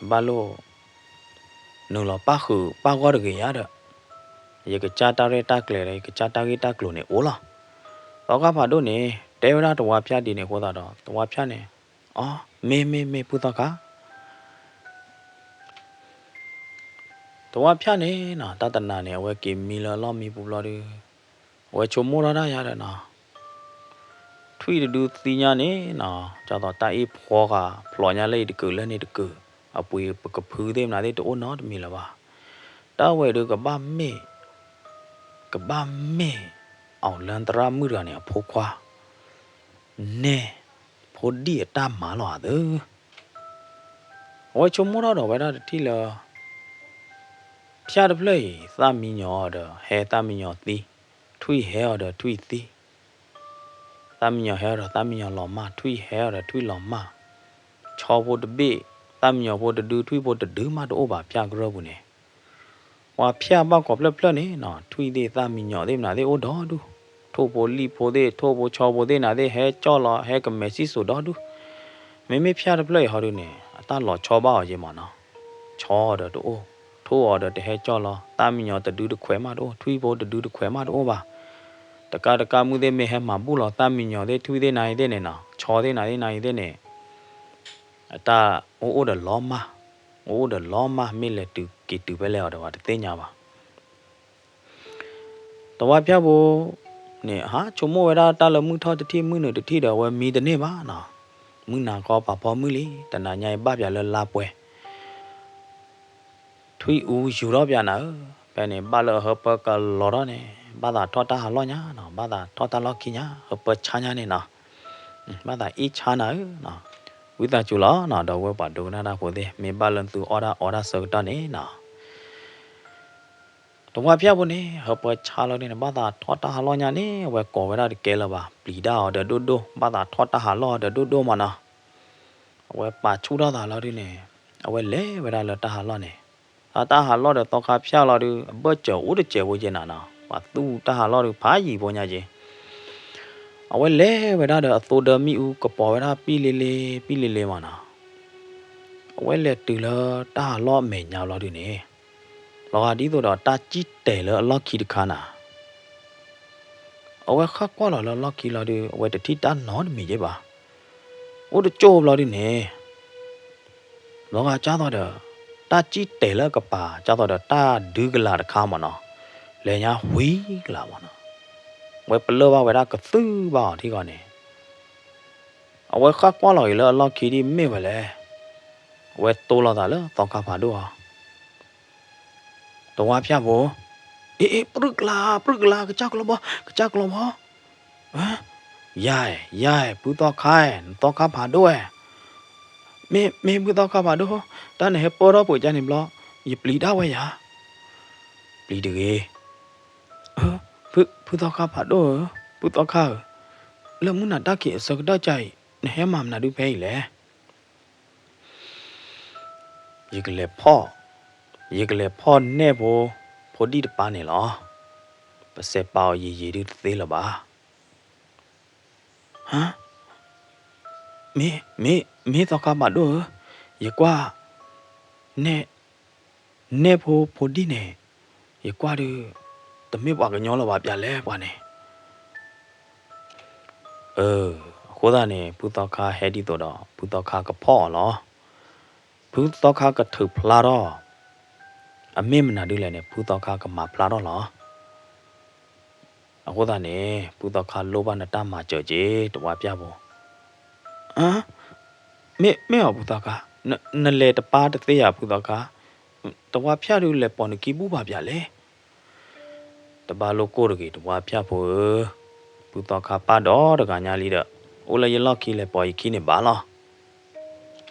နဘၣ်လိၣ် နုာ်လီၤပၣ်ဃုာ်ပၣ်ဂီၢ်တဂ့ၤယါဒီး ယကစၢ်တၢ်ရဲၣ်တၢ်ကျဲၤဒီး ယကစၢ်တၢ်ဂ့ၢ်တၢ်ကျိၤန့ၣ်အိၣ်လီၤ. သီခါဖးဒိၣ်န့ၣ် တဲဝဲဒၣ်တဝါဖၠၣ်ဒ်န့ၣ်အဃိသတးဒီး တဝါဖၠၣ်န့ၣ် အီ မ့ၢ်မ့ၢ်မ့ၢ်ဖုသီခါ တဝါဖၠၣ်န့ၣ်နီၤ တၢ်တနၤန့ၣ် အဝဲက့ၤမံလၢအလီၢ်မံပူၤဘျီဒု အဝဲဆိကမိၣ်ထီၣ်တၢ်ယါဒီးနီၤ ထွံၣ်တဒုသံညါန့ၣ်နီၤ ဒ်သိးတၢ်အ့ၣ်ဖှီဃာ် ဖျိးညါလၢအံၤတကုာ်လၢန့ၣ်တကုာ် အပှ့ၤပကဖုသ့ၣ်မနုၤသ့ၣ်တအိၣ်နီတမံၤလၢၤဘၣ်. တၢ်ဝဲဒုကဘၣ်မ့ၢ် ကဘၣ်မ့ၢ် အီၤလၢသရၣ်မုၣ်တဂၤန့ၣ် အဖိခွါ နဲၣ်ဖိဒံၣ်အတၢ်မၤလီၤဧါသၢ. အဝဲဆိကမိၣ်ထီၣ်ဒီးဝဲဒၣ်တထံၣ်လၢ ဖၠၣ်တဖျၢၣ်အံၤ သၣ်မံညီၤအီၤဒီး ဟဲသၣ်မံညီၤသံ, ထွံၣ်ဟဲအီၤဒီးထွံၣ်သံ, သၣ်မံညီၤဟဲအီၤဒီးသၣ်မံညီၤလီၤမၢ်, ထွံၣ်ဟဲအီၤဒီးထွံၣ်လီၤမၢ်, ဆီဖိတဘ့ၣ်, သၣ်မံညီၤဖိတဒု ထွံၣ်ဖိတဒုမးတအိၣ်ဘၣ် ဖၠၣ်ကရၢၢ်ပူၤန့ၣ် ပှၤဖၠၣ်ဘၣ်ကိးဖျၢၣ်ဖျၢၣ်န့ၣ်နီၤ ထွံၣ်သ့ၣ်သၣ်မံညီၤသ့ၣ်မနုၤသ့ၣ်အိၣ်ဒီဒူၣ်, ထိၣ်ဖိလံၣ်ဖိသ့ၣ် ထိၣ်ဖိဆီဖိသ့ၣ်နၤသ့ၣ် ဟဲကၠီၣ်လီၤ ဟဲကမဲာ်စံၣ်စိၤဒီဒူၣ်, မ့မ့ၢ်ဖၠၣ်တဖျၢၣ်အံၤဟီဒုန့ၣ် အတၢ်လီၤဆီဘၣ်အီၤက့ၤမးနီၤ, ဆီအီၤဒီးတအိၣ်, ထိၣ်အီၤဒီးတဟဲကၠီၣ်လီၤ, သၣ်မံညီၤတဒုတခွဲးမးတအိၣ်, ထွံၣ်ဖိတဒုတခွဲးမးတအိၣ်ဘၣ်, တကးတကးမုၢ်သ့ၣ်မ့ၢ်ဟဲမၤဘူၣ်လီၤ သၣ်မံညီၤသ့ၣ် ထွံၣ်သ့ၣ်နၤအံၤသ့ၣ်န့ၣ်နီၤ ဆီသ့ၣ်နၤသ့ၣ်နၤအံၤသ့ၣ်န့ၣ် အတၢ်အိၣ်အိၣ်ဒီးလီၤမၢ်, အိၣ်အိၣ်ဒီးလီၤမၢ် မ့ၢ်လဲၤတုၤက့ၤတုၤဖဲလဲၣ်အီၤဒီးပှၤတသ့ၣ်ညါဘၣ်. တဝါဖၠၣ်ဖိန့ၣ် ဟးဆိကမိၣ်ဝဲဒၣ်တၢ်လၢမုၢ်ထီၣ်တထံၣ်မုၢ်နုာ်တထံၣ်ဒီးအဝဲမံတန့ၢ်ဘၣ်နီၤ, မုၢ်နၤခီပာ်ဖီမုၢ်လံ, တနၤညါအံၤဘၣ်ပၠးလၢလါပှဲၤ ထွံၣ်အူယူၤထီၣ်ပၠးနၤဧၢ, ဖဲန့ၣ် ဘၣ်လၢအဟၢဖၢကလီၤထီၣ်န့ၣ် ဘၣ်သးထီၣ်တၢ်ဟးလီၢ်ညါနီၤ, ဘၣ်သးထီၣ်တၢ်လီၢ်ခံညါ, ဟၢဖၢဆါညါန့ၣ်နီၤ, ဘၣ်သးအ့ၣ်ဆါနၤဧၢနီၤ, ဝံသးစူၤလီၤနီၤ, ဒီပုၢ်ဝဲၢ်ပှၤဒိကနၣ်တၢ်ဖိသ့ၣ်, မ့ၢ်ဘၣ်လၢသုအီၣ်တၢ်အီတၢ်ဆၢကတီၢ်န့ၣ်နီၤ တဝါဖၠၣ်ဖိန့ၣ် ဟၢဖၢဆါလီၤဒ်န့ၣ် ဘၣ်သးထီၣ်တၢ်ဟးလီၢ်ညါန့ၣ် အဝဲကိးဝဲဒၣ်တကဲလၢၤဘၣ်, ပျံၤတၢ်အီၤဒီးဒိၣ်ဒိၣ်, ဘၣ်သးထီၣ်တၢ်ဟးလီၢ်ဒီးဒိၣ်ဒိၣ်မးနီၤ, အဝဲပာ်ဆူၣ်ထီၣ်သးလီၤဒ်န့ၣ်, အဝဲလဲၤဝဲဒၣ်လၢတၢ်ဟးလီၢ်န့ၣ်, တၢ်ဟးလီၢ်ဒီးသီခါဖၠၣ်လီၤဒုး အဘၢၣ်စၢၤအိၣ်တစဲးဖိယဲနၤနီၤ, ပှၤသူၣ်တၢ်ဟးလီၢ်ဒုးဖးယံၤဖိညါက့ၤ အဝဲလဲၤဝဲဒၣ်ဒီးအသိဒၢမ့ၣ်အူကပီၤဝဲဒၣ်ပံၣ်လ့လ့ ပံၣ်လ့လ့မးနီၤ, အဝဲလဲၤတုၤလၢတၢ်ဟးလီၢ်အမဲာ်ညါလီၤဒုးန့ၣ်, လီၤဂာ်ဒ်သိးဒီးတၢ်စံၣ်တဲာ်လၢအလီၢ်ခံတခါနၤ, အဝဲဃၣ်ကွၢ်လီၤလၢအလီၢ်ခံလီၤဒုး အဝဲတထံၣ်တၢ်နီတမံၤက့ၤဘၣ်, အိၣ်တကၠိၢ်ဘျီဒုးန့ၣ် လီၤဂာ်ကၢ်သိးဒီး တၢ်စံၣ်တဲာ်လၢအကပၤ ကၢ်သိးဒီးတၢ်ဒုကလၤတခါမးနီၤ, လဲၤညါဝံၤကလၤမးနီၤ, အဝဲပလၢၢ်ဘၣ်ဝဲဒၣ်ကသုၣ်ဘၣ်အီၤထံဂီၤန့ၣ်, အဝဲဃၣ်ကွၢ်လီၤက့ၤလၢအလီၢ်ခံဒ်မ့ၢ်ဝဲလဲၣ်, အဝဲတိလီၤသးလၢသီခါဖးဒိၣ်အီၤ, တဝါဖၠၣ်ဖိ, အ့ အ့ ပြုၢ်ကလၤ ပြုၢ်ကလၤ ကစၢ်ကျီဘီ ကစၢ်ကျီဘီ ယၤ ယၤ ဖုသီခါ နသီခါဖးဒိၣ်ဝဲ, မ့ၢ် မ့ၢ်ဖုသီခါဖးဒိၣ်, တၢ်နဟဲပၢၢ်ထီၣ်ပှဲၤကါန့ၣ်ဘျီ ယပျံၤဒၣ်ဝဲယၤ, ပျံၤတဂ့ၤ, ဖုသီခါဖးဒိၣ်ဧၢ, ဖုသီခါဧၢ, လၢမုၢ်နၤတၢ်ခံးအဆၢကတီၢ်ကါအံၤ နဟဲမၤမနုၤဒုးဖဲအံၤလဲၣ် ယကလဲၤဖီၣ်, ယကလဲၤဖီၣ်နဲၣ်ဖိ ဖိဒံၣ်တပၤန့ၣ်လီၤ. ပစဲးပာ်အီၤယံာ်ယံာ်ဒုးတသ့လၢၤဘၣ်. ဟါ, မ့ၢ်, မ့ၢ်, မ့ၢ်သီခါဖးဒိၣ်ဧၢ, ယကွၢ်, နဲၣ်, နဲၣ်ဖိဖိဒံၣ်န့ၣ်, ယကွၢ်ဒုး, တမ့ၢ်ပှၤကညီလၢၤဘၣ်ပၠးလဲၣ်ပှၤန့ၣ် အၢ, အဃိသတးန့ၣ် ဖုသီခါဟဲဒ်သိးဒီး ဖုသီခါကဖီၣ်အီၤလီၤ. ဖုသီခါကထုးဖျါထီၣ်, အမ့ၢ်မနုၤဒ်လဲၣ်န့ၣ် ဖုသီခါကမၤဖျါထီၣ်လီၤ. အဃိသတးန့ၣ် ဖုသီခါလိၣ်ဘၣ်နတၢ်မၤစၢၤက့ၤ တဝါဖၠၣ်ဖိ. အၢ, မ့ၢ်, မ့ၢ်အီၤဖုသီခါ, နလဲၤတပၢ်တသ့ဧါဖုသီခါ, တဝါဖၠၣ်ဒုးလဲၤပိာ်နခံဘူၣ်ဘၣ်ပၠးလဲၣ် တဘၣ်လိၣ်ကိၢ်တဂ့ၤ တဝါဖၠၣ်ဖိဧၢ, ဖုသီခါပၢ်ဒီးတဂၤညါလံဒီး အိၣ်လၢယလီၢ်ခံလဲၤပိာ်ယခံန့ၣ်ဘၣ်လီၤ.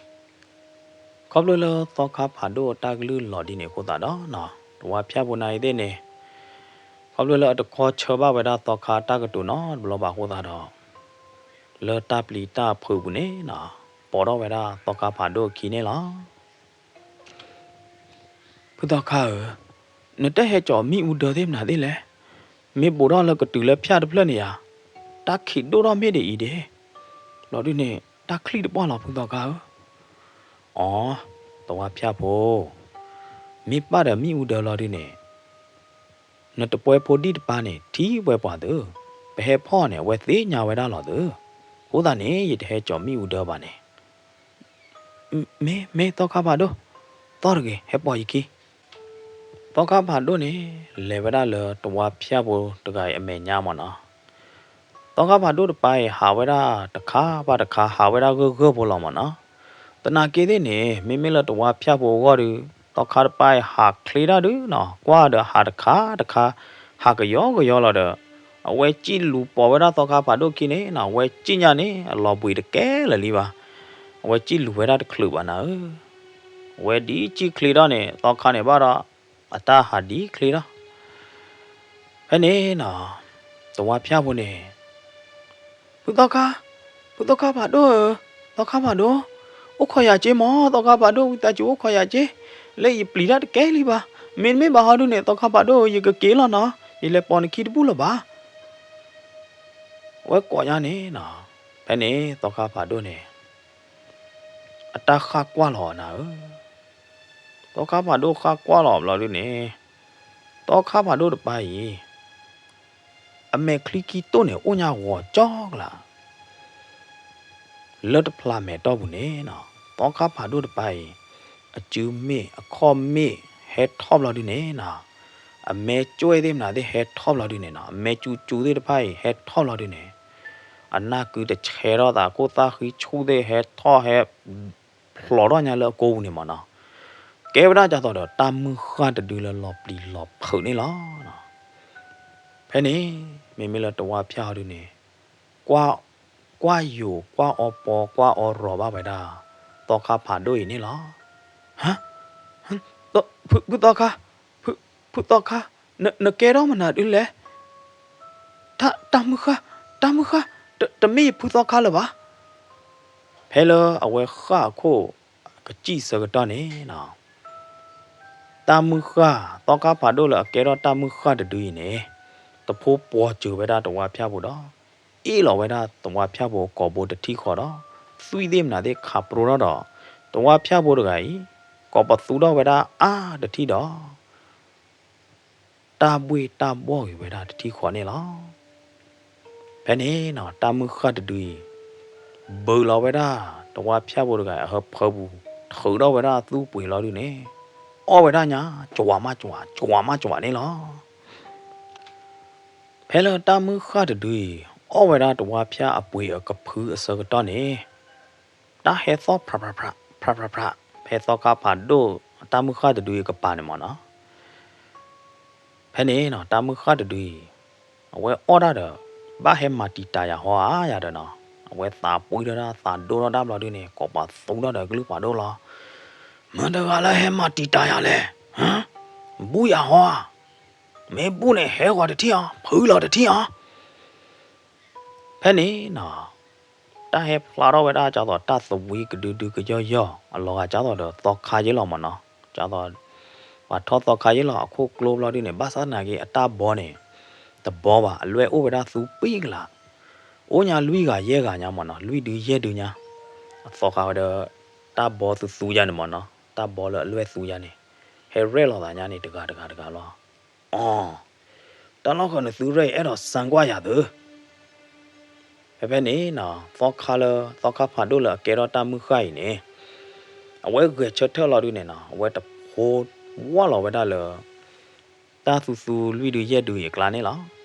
ခီဖျိလၢသီခါဖးဒိၣ်အတၢ်ကလုၢ်လီၤဒ်န့ၣ်အဃိသတးဒီး တဝါဖၠၣ်ဖိနၤအံၤသ့ၣ်န့ၣ်, ခီဖျိလၢအတခီဆၢဘၣ်ဝဲဒၣ်သီခါတၢ်ကတိၤနီတဘျီဘၣ်အဃိသတးဒီး, လၢတၢ်ပျံၤတၢ်ဖုးပူၤန့ၣ်နီၤ, ပိာ်ထီၣ်ဝဲဒၣ်သီခါဖးဒိၣ်အခံန့ၣ်လီၤ. ဖုသီခါဧၢ, နတဟဲကၠီၤမ့ၣ်အူဒၢသ့ၣ်မနုၤသ့ၣ်လဲၣ်. မ့ၢ်ဘူးထီၣ်လၢကတုၤလၢဖၠၣ်တဖျၢၣ်န့ၣ်ဧါ, တၢ်ခံးဒိၣ်ထီၣ်မ့ၢ်ဒ်အံၤဒ့ၣ်, လီၤဒုးန့ၣ် တၢ်ချံၣ်တပှၢ်လီၤဖုသီခါဧၢ. အိ, တဝါဖၠၣ်ဖိ, မ့ၢ်ပၣ်ဒီးမ့ၣ်အူဒၢလီၤဒုးန့ၣ် နတပှဲၤဖိဒံၣ်တပၤန့ၣ် ထံၣ်ဝဲပှၤသု, ပဟဲဖီၣ်န့ၣ် အဝဲသ့ၣ်ညါဝဲဒၣ်လီၤသု, အဃိသတးန့ၣ် ယတဟဲကၠီၤမ့ၣ်အူဒၢဘၣ်န့ၣ်. မ့ၢ်, မ့ၢ်သီခါဖးဒိၣ်, သီၣ်တဂ့ၤ ဟဲပိာ်ယခံ. သီခါဖးဒိၣ်န့ၣ် လဲၤဝဲဒၣ်လၢတဝါဖၠၣ်ဖိတဂၤအံၤအမဲာ်ညါမ့ၢ်နီၤ. သီခါဖးဒိၣ်တပၤအံၤ ဟးဝဲဒၣ်တခါဘၣ်တခါ ဟးဝဲဒၣ်ဂၢၢ်ဂၢၢ်ဖိလီၤမ့ၢ်နီၤ. သနာ်က့သ့ၣ်န့ၣ် မ့မ့ၢ်လၢတဝါဖၠၣ်ဖိအဂီၢ်ဒီး သီခါတပၤအံၤ ဟးချ့ဒၣ်ဒုးနီၤ ကွၢ်ဒီးဟးတခါတခါ ဟးကယီကယီလီၤဒီး အဝဲစံၣ်လူၤပိာ်ဝဲဒၣ်သီခါဖးဒိၣ်ခံန့ၣ်နီၤ အဝဲစံၣ်ညါန့ၣ် အလီၤဘှံးတကဲလၢာ်လံဘၣ်. အဝဲစံၣ်လူၤဝဲဒၣ်တချုးဘၣ်နၤဧၢ. အဝဲဒ်စံၣ်ချ့ထီၣ်န့ၣ် သီခါန့ၣ်ဘၣ်ဒီး အတၢ်ဟးဒ်ချ့ထီၣ် ဖဲန့ၣ်နီၤ တဝါဖၠၣ်ဖိန့ၣ် ဖုသီခါ, ဖုသီခါဖးဒိၣ်ဧၢ, သီခါဖးဒိၣ်, အိၣ်ခိးယၤက့မး သီခါဖးဒိၣ် ဝံသးစူၤအိၣ်ခိးယၤက့, လၢယပျံၤတၢ်တကဲလံဘၣ်. မ့တမ့ၢ်ဘၣ်ဟီဒုးန့ၣ် သီခါဖးဒိၣ်ဧၢ ယကက့ၤလီၤနီၤ ယလဲၤပိာ်နခံတဘူၣ်လၢၤဘၣ်. အဝဲကိးညါန့ၣ်နီၤ ဖဲန့ၣ် သီခါဖးဒိၣ်န့ၣ် အတၢ်ဃၣ်ကွၢ်လီၤအီၤနၤဧၢ. သီခါဖးဒိၣ်ဃၣ်ကွၢ်လီၤဘျီဒုးန့ၣ် သီခါဖးဒိၣ်တပၤအံၤ အမဲာ်ချံခံတိၢ်န့ၣ် အိၣ်ညါဂီၤကၠီကလး လၢတဖျးမဲာ်တီၢ်ပူၤန့ၣ်နီၤ သီခါဖးဒိၣ်တပၤအံၤ အစုမ့ၣ်အခီၣ်မ့ၣ်ဟဲထီၣ်ဘျီဒုးန့ၣ်နီၤ အမဲာ်ကွဲၢ်သ့ၣ်မနုၤသ့ၣ်ဟဲထီၣ်ဘျီဒုးန့ၣ်နီၤ အမဲာ်စူၤစူၤသ့ၣ်တဖၣ်အံၤဟဲထီၣ်ဘျီဒုးန့ၣ် အနၢ်ကုတဆဲးထီၣ်သး ခိၣ်သၣ်ဃံဆူၣ်သ့ၣ်ဟဲထီၣ်ဟဲ ဖျိးထီၣ်ညါလၢအကိပူၤန့ၣ်မ့ၢ်နီၤ, ကဲဝဲဒၣ်ဒ်သိးဒီးတၢ်မုၢ်ဃၢ်တဒုလၢလီၤပျံၤလီၤဖုးန့ၣ်လီၤ. ဖဲန့ၣ် မ့မ့ၢ်လၢတဝါဖၠၣ်ဟီဒုန့ၣ် ကွၢ်ယိာ်ကွၢ်အီပီကွၢ်အီရီၤဘၣ်ဝဲဒၣ် သီခါဖးဒိၣ်အံၤန့ၣ်လီၤ. ဟါ, ဖုသီခါ, ဖု, ဖုသီခါ, နကဲထီၣ်မနုၤဒုလဲၣ်. တၢ်မုၢ်ဃၢ်, တၢ်မုၢ်ဃၢ်, တမ့ၢ်ယဖုသီခါလၢၤဘၣ်. ဖဲလၢအဝဲဃၣ်အခိၣ် ကစံၣ်ဆၢကတီၢ်န့ၣ်နီၤ, တၢ်မုၢ်ဃၢ် သီခါဖးဒိၣ်လၢအကဲထီၣ်တၢ်မုၢ်ဃၢ်တဒုအံၤန့ၣ်, တဖိပှီၤစၢၤဝဲဒၣ်တဝါဖၠၣ်ဖိဒီး အ့ၣ်လီၤဝဲဒၣ်တဝါဖၠၣ်ဖိကိာ်ဘိတထံၣ်ဃီဒီး သွံၣ်သ့ၣ်မနုၤသ့ၣ်ခးပြီထီၣ်ဒီး တဝါဖၠၣ်ဖိတဂၤအံၤ ကိးပသူထီၣ်ဝဲဒၣ်အါတထံၣ်ဒီး တၢ်ဘှ့ၣ်တၢ်ဘှီၣ်ဂ့ၤဝဲဒၣ်တထံၣ်ဃီန့ၣ်လီၤ. ဖဲန့ၣ်နီၤ တၢ်မုၢ်ဃၢ်တဒုအံၤ ဘုးလီၤဝဲဒၣ် တဝါဖၠၣ်ဖိတဂၤအဟၢဖၢပူၤ ထုးထီၣ်ဝဲဒၣ်သူၣ်ပှ့ၤလီၤဒုန့ၣ် အီၣ်ဝဲဒၣ်ညါ ကၠွးမးကၠွး ကၠွးမးကၠွးန့ၣ်လီၤ. ဖဲလၢတၢ်မုၢ်ဃၢ်တဒုအံၤ အီၣ်ဝဲဒၣ်တဝါဖၠၣ်အပှ့ၤအကဖုအဆၢကတီၢ်န့ၣ် တၢ်ဟဲသီၣ်ဖြးဖြးဖြး ဖြးဖြးဖြး ဖဲသီခါဖးဒိၣ် တၢ်မုၢ်ဃၢ်တဒုအံၤကပၤန့ၣ်မ့ၢ်နီၤ. ဖဲန့ၣ်နီၤ တၢ်မုၢ်ဃၢ်တဒုအံၤ အဝဲအီၣ်ဒၣ်ဒီး ဘၣ်ဟဲမၤတံာ်တာ်ယၤဟီဧါယၤဒီးနီၤ အဝဲသးပှ့ၤထီၣ်ဒၣ်သးဒိၣ်ထီၣ်ဒၣ်ဘျီဒုန့ၣ် ကိးပသူထီၣ်ဒီးကလုၢ်ဖးဒိၣ်လီၤ. မတၤတဂၤလၢဟဲမၤတံာ်တာ်ယၤလဲၣ်. ဟါ, ဘူၣ်ယၤဟီဧါ. မ့ၢ်ဘူၣ်န့ၣ် ဟဲဂီၤတထံၣ်အီၤ ဖုလီၤတထံၣ်အီၤ. ဖဲန့ၣ်နီၤ တၢ်ဟဲဖျါထီၣ်ဝဲဒၣ်ကၢ်သိးတၢ်သဝံကဒုဒုကယီၢ်ယီၢ် အလီၤဂာ်ကၢ်သိးဒီးသီခါယ့လီၤမ့ၢ်နီၤ. ကၢ်သိး ပှၤထီၣ်သီခါယ့လီၤအခိၣ်ကျိဘျီဒုန့ၣ် ဘၣ်ဆၣ်သနာ်က့ အတၢ်ဘီန့ၣ် တဘီဘၣ် အလွဲၢ်အိၣ်ဝဲဒၣ်သူပံၢ်ကလး အိၣ်ညါလွံၢ်ဂၤယဲၢ်ဂၤညါမ့ၢ်နီၤ လွံၢ်ဒုယဲၢ်ဒုညါ အသီခါဝဲဒီး တၢ်ဘီသူသူယါန့ၣ်မ့ၢ်နီၤ တၢ်ဘီလၢအလွဲၢ်သူယါန့ၣ် ဟဲရဲၣ်လီၤသးညါန့ၣ် တဂၤတဂၤတဂၤလီၤ. အီ, တၢ်လီၢ်ဃီနသုရဲၣ်အံၤ အဲၣ်ဒိးစၣ်ကွၢ်ယၤသု. ဖဲဖဲန့ၣ်နီၤ သီခါလၢ သီခါဖးဒိၣ်လၢအကဲထီၣ်တၢ်မုၢ်ဃၢ်အံၤန့ၣ် အဝဲဂဲၤဆၢထၢၣ်လီၤဒုန့ၣ်နီၤ အဝဲတဖိဝၢ်လီၤဝဲဒၣ်လၢ တၢ်သူသူလွံၢ်ဒုယဲၢ်ဒုအံၤအကျါန့ၣ်လီၤ.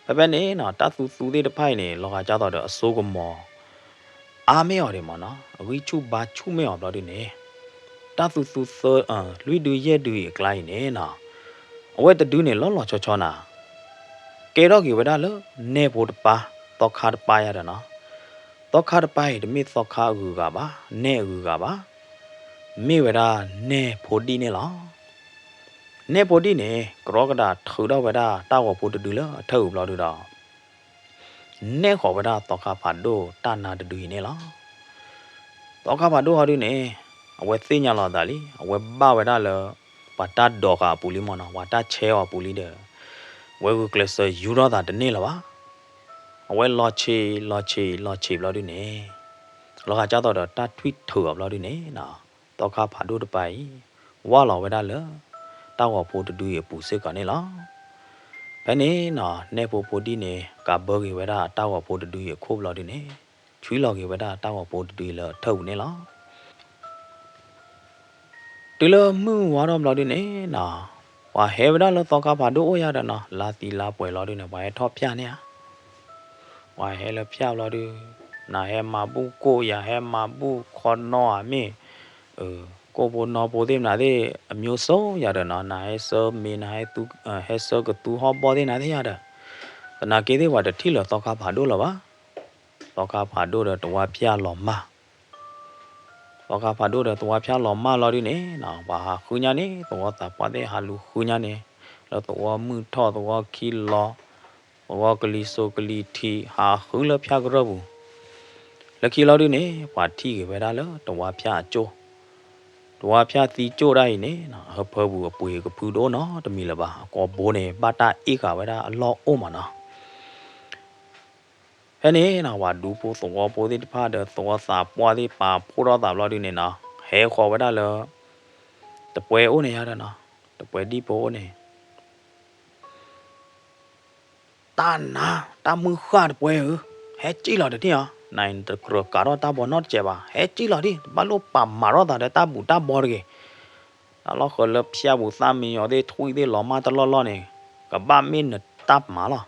ဖဲဖဲန့ၣ်နီၤ တၢ်သူသူသ့ၣ်တဖၣ်အံၤန့ၣ် လီၤဂာ်ကၢ်သိးဒီးအစိကမီၤ အါမ့ၢ်အီၤဒံးမ့ၢ်နီၤ အဂံၢ်ဆူၣ်ဘါဆူၣ်မ့ၢ်အီၤဘျီဒုန့ၣ် တၢ်သူသူသၢ လွံၢ်ဒုယဲၢ်ဒုအံၤအကျါအံၤန့ၣ်နီၤ အဝဲတဒုန့ၣ်လီၤလီၤဆီဆီနၤ ကဲထီၣ်က့ၤဝဲဒၣ်လၢ နဲၣ်ဖိတပၢ် သီခါတပၢ်ယါဒီးနီၤ သီခါတပၢ်အံၤတမ့ၢ်သီခါအဂုၤအဂၤဘၣ် နဲၣ်အဂုၤအဂၤဘၣ် မ့ၢ်ဝဲဒၣ်နဲၣ်ဖိဒံၣ်န့ၣ်လီၤ. နဲၣ်ဖိဒံၣ်န့ၣ် ကရီကဒးထုးထီၣ်ဝဲဒၣ်တၢ်ဂီၤဖိတဒုလၢအထၢၣ်အုးဘျီဒုဒီး နဲၣ်ဃီၤဝဲဒၣ်သီခါဖးဒိၣ်တၢ်နါတဒုအံၤန့ၣ်လီၤ. သီခါဖးဒိၣ်ဟီဒုန့ၣ် အဝဲသ့ၣ်ညါလီၤအသးလံ အဝဲဘၣ်ဝဲဒၣ်လၢ ပှၤတၢ်ဒိးဃာ်အပူၤလံမ့ၢ်နီၤ ပှၤတၢ်ဆဲးအီၤအပူၤလံဒီး အဝဲဂုာ်ကျဲးစၢးယူထီၣ်သးတန့ၢ်လၢၤဘၣ်. အဝဲလီၤဆံးလီၤဆံးလီၤဆံးဘျီဒုန့ၣ် လီၤဂာ်ကၢ်သိးဒီးတၢ်ထွံၣ်ထုးအီၤဘျီဒုန့ၣ်နီၤ သီခါဖးဒိၣ်တပၢ်အံၤ ဝၢ်လီၤဝဲဒၣ်လၢ တၢ်ဂီၤဖိတဒုအံၤအပူၤစ့ၢ်ကီးန့ၣ်လီၤ. ဖဲန့ၣ်နီၤ နဲၣ်ဖိဖိဒံၣ်န့ၣ် ကးဘၢက့ၤဝဲဒၣ်တၢ်ဂီၤဖိတဒုအံၤအခိၣ်ဘျီဒုန့ၣ် ဆွံလီၤက့ၤဝဲဒၣ်တၢ်ဂီၤဖိတဒုအံၤလၢအထၢၣ်ပူၤန့ၣ်လီၤ. တုၤလၢမုၢ်ဝါထီၣ်ဘျီဒုန့ၣ်နီၤ ပှၤဟဲဝဲဒၣ်လၢသီခါဖးဒိၣ်အိၣ်ယါဒီးနီၤ လါသံလါပှဲၤလီၤဒုန့ၣ် ပှၤဟဲထီၣ်ဖၠၣ်န့ၢ်ဧါ ပှၤဟဲလၢဖၠၣ်ဘျီဒု နဟဲမၤဘူၣ်ကိၣ် ယၤဟဲမၤဘူၣ်ခီနီဧါမ့ၢ် ကိၣ်ဖိနီဖိသ့ၣ်မနုၤသ့ၣ် အမျိုးစုံယၤဒီးနီၤ နဟဲဆှၢမ့ၤ နဟဲ ဟဲဆှၢကသူဟီၣ်ဘီၣ်သ့ၣ်နၤသ့ၣ်ယၤဒီး သနာ်က့သ့ၣ်ပှၤတထံၣ်လၢၤသီခါဖးဒိၣ်လၢၤဘၣ်. သီခါဖးဒိၣ်ဒီးသဝီဖၠၣ်လီၤမၢ် သီခါဖးဒိၣ်ဒီးသဝီဖၠၣ်လီၤမၢ်လီၤဒုန့ၣ်နီၤ ပှၤဟးဃုညါန့ၣ် သဝီသးပှၢ်သ့ၣ်ဟးလူၤဃုညါန့ၣ် လၢသဝီမုၢ်ထီၣ် သဝီခံလီၤ သဝီကလံၤစိးကလံၤထံး ဟးဃုလၢဖၠၣ်ကရၢၢ်ပူၤ လၢခံလီၤဒုန့ၣ် ပှၤထံၣ်က့ၤဝဲဒၣ်လၢသဝီဖၠၣ်အကၠိၣ် သဝီဖၠၣ်သံကၠိၣ်ဒၣ်အံၤန့ၣ်နီၤ အဟၢဖၢပူၤအပှ့ၤကဖုတအိၣ်နီတမံၤလၢၤဘၣ် အကိာ်ဘိန့ၣ် ဘၣ်တၢ်အ့ၣ်ဃာ်ဝဲဒၣ်အလီၢ်အိၣ်မးနီၤ ဖဲန့ၣ်နီၤ ပှၤဒူဖိသဝီဖိသ့ၣ်တဖၣ်ဒီးသဝီသးပှၢ်သ့ၣ်ပာ်ဖှိၣ်ထီၣ်သးဘျီဒုန့ၣ်နီၤ ဟဲဃီၤဝဲဒၣ်လၢ တပှဲၤအိၣ်န့ၣ်ယါဒီးနီၤ တပှဲၤဒံၣ်ဖိအိၣ်န့ၣ် တၢ်နါ တၢ်မုၢ်ဃၢ်တပှဲၤဧၢ, ဟဲစံၣ်လီၤတထံၣ်အီၤ, နတကြၢးကးထီၣ်တၢ်ဘီနီတစဲးဘၣ်, ဟဲစံၣ်လီၤဒံး, တဘၣ်လိၣ်ပာ်မၤထီၣ်သးဒီးတၢ်ဘူၣ်တၢ်ဘီတဂ့ၤ. တၢ်လီၢ်ဃၢၤလၢဖၠၣ်ပူၤသၣ်မံယီၤသ့ၣ် ထွံၣ်သ့ၣ်လီၤမၢ်တလီၢ်လီၢ်န့ၣ် ကဘၣ်မ့ၢ်နတၢ်မၤလီၤ.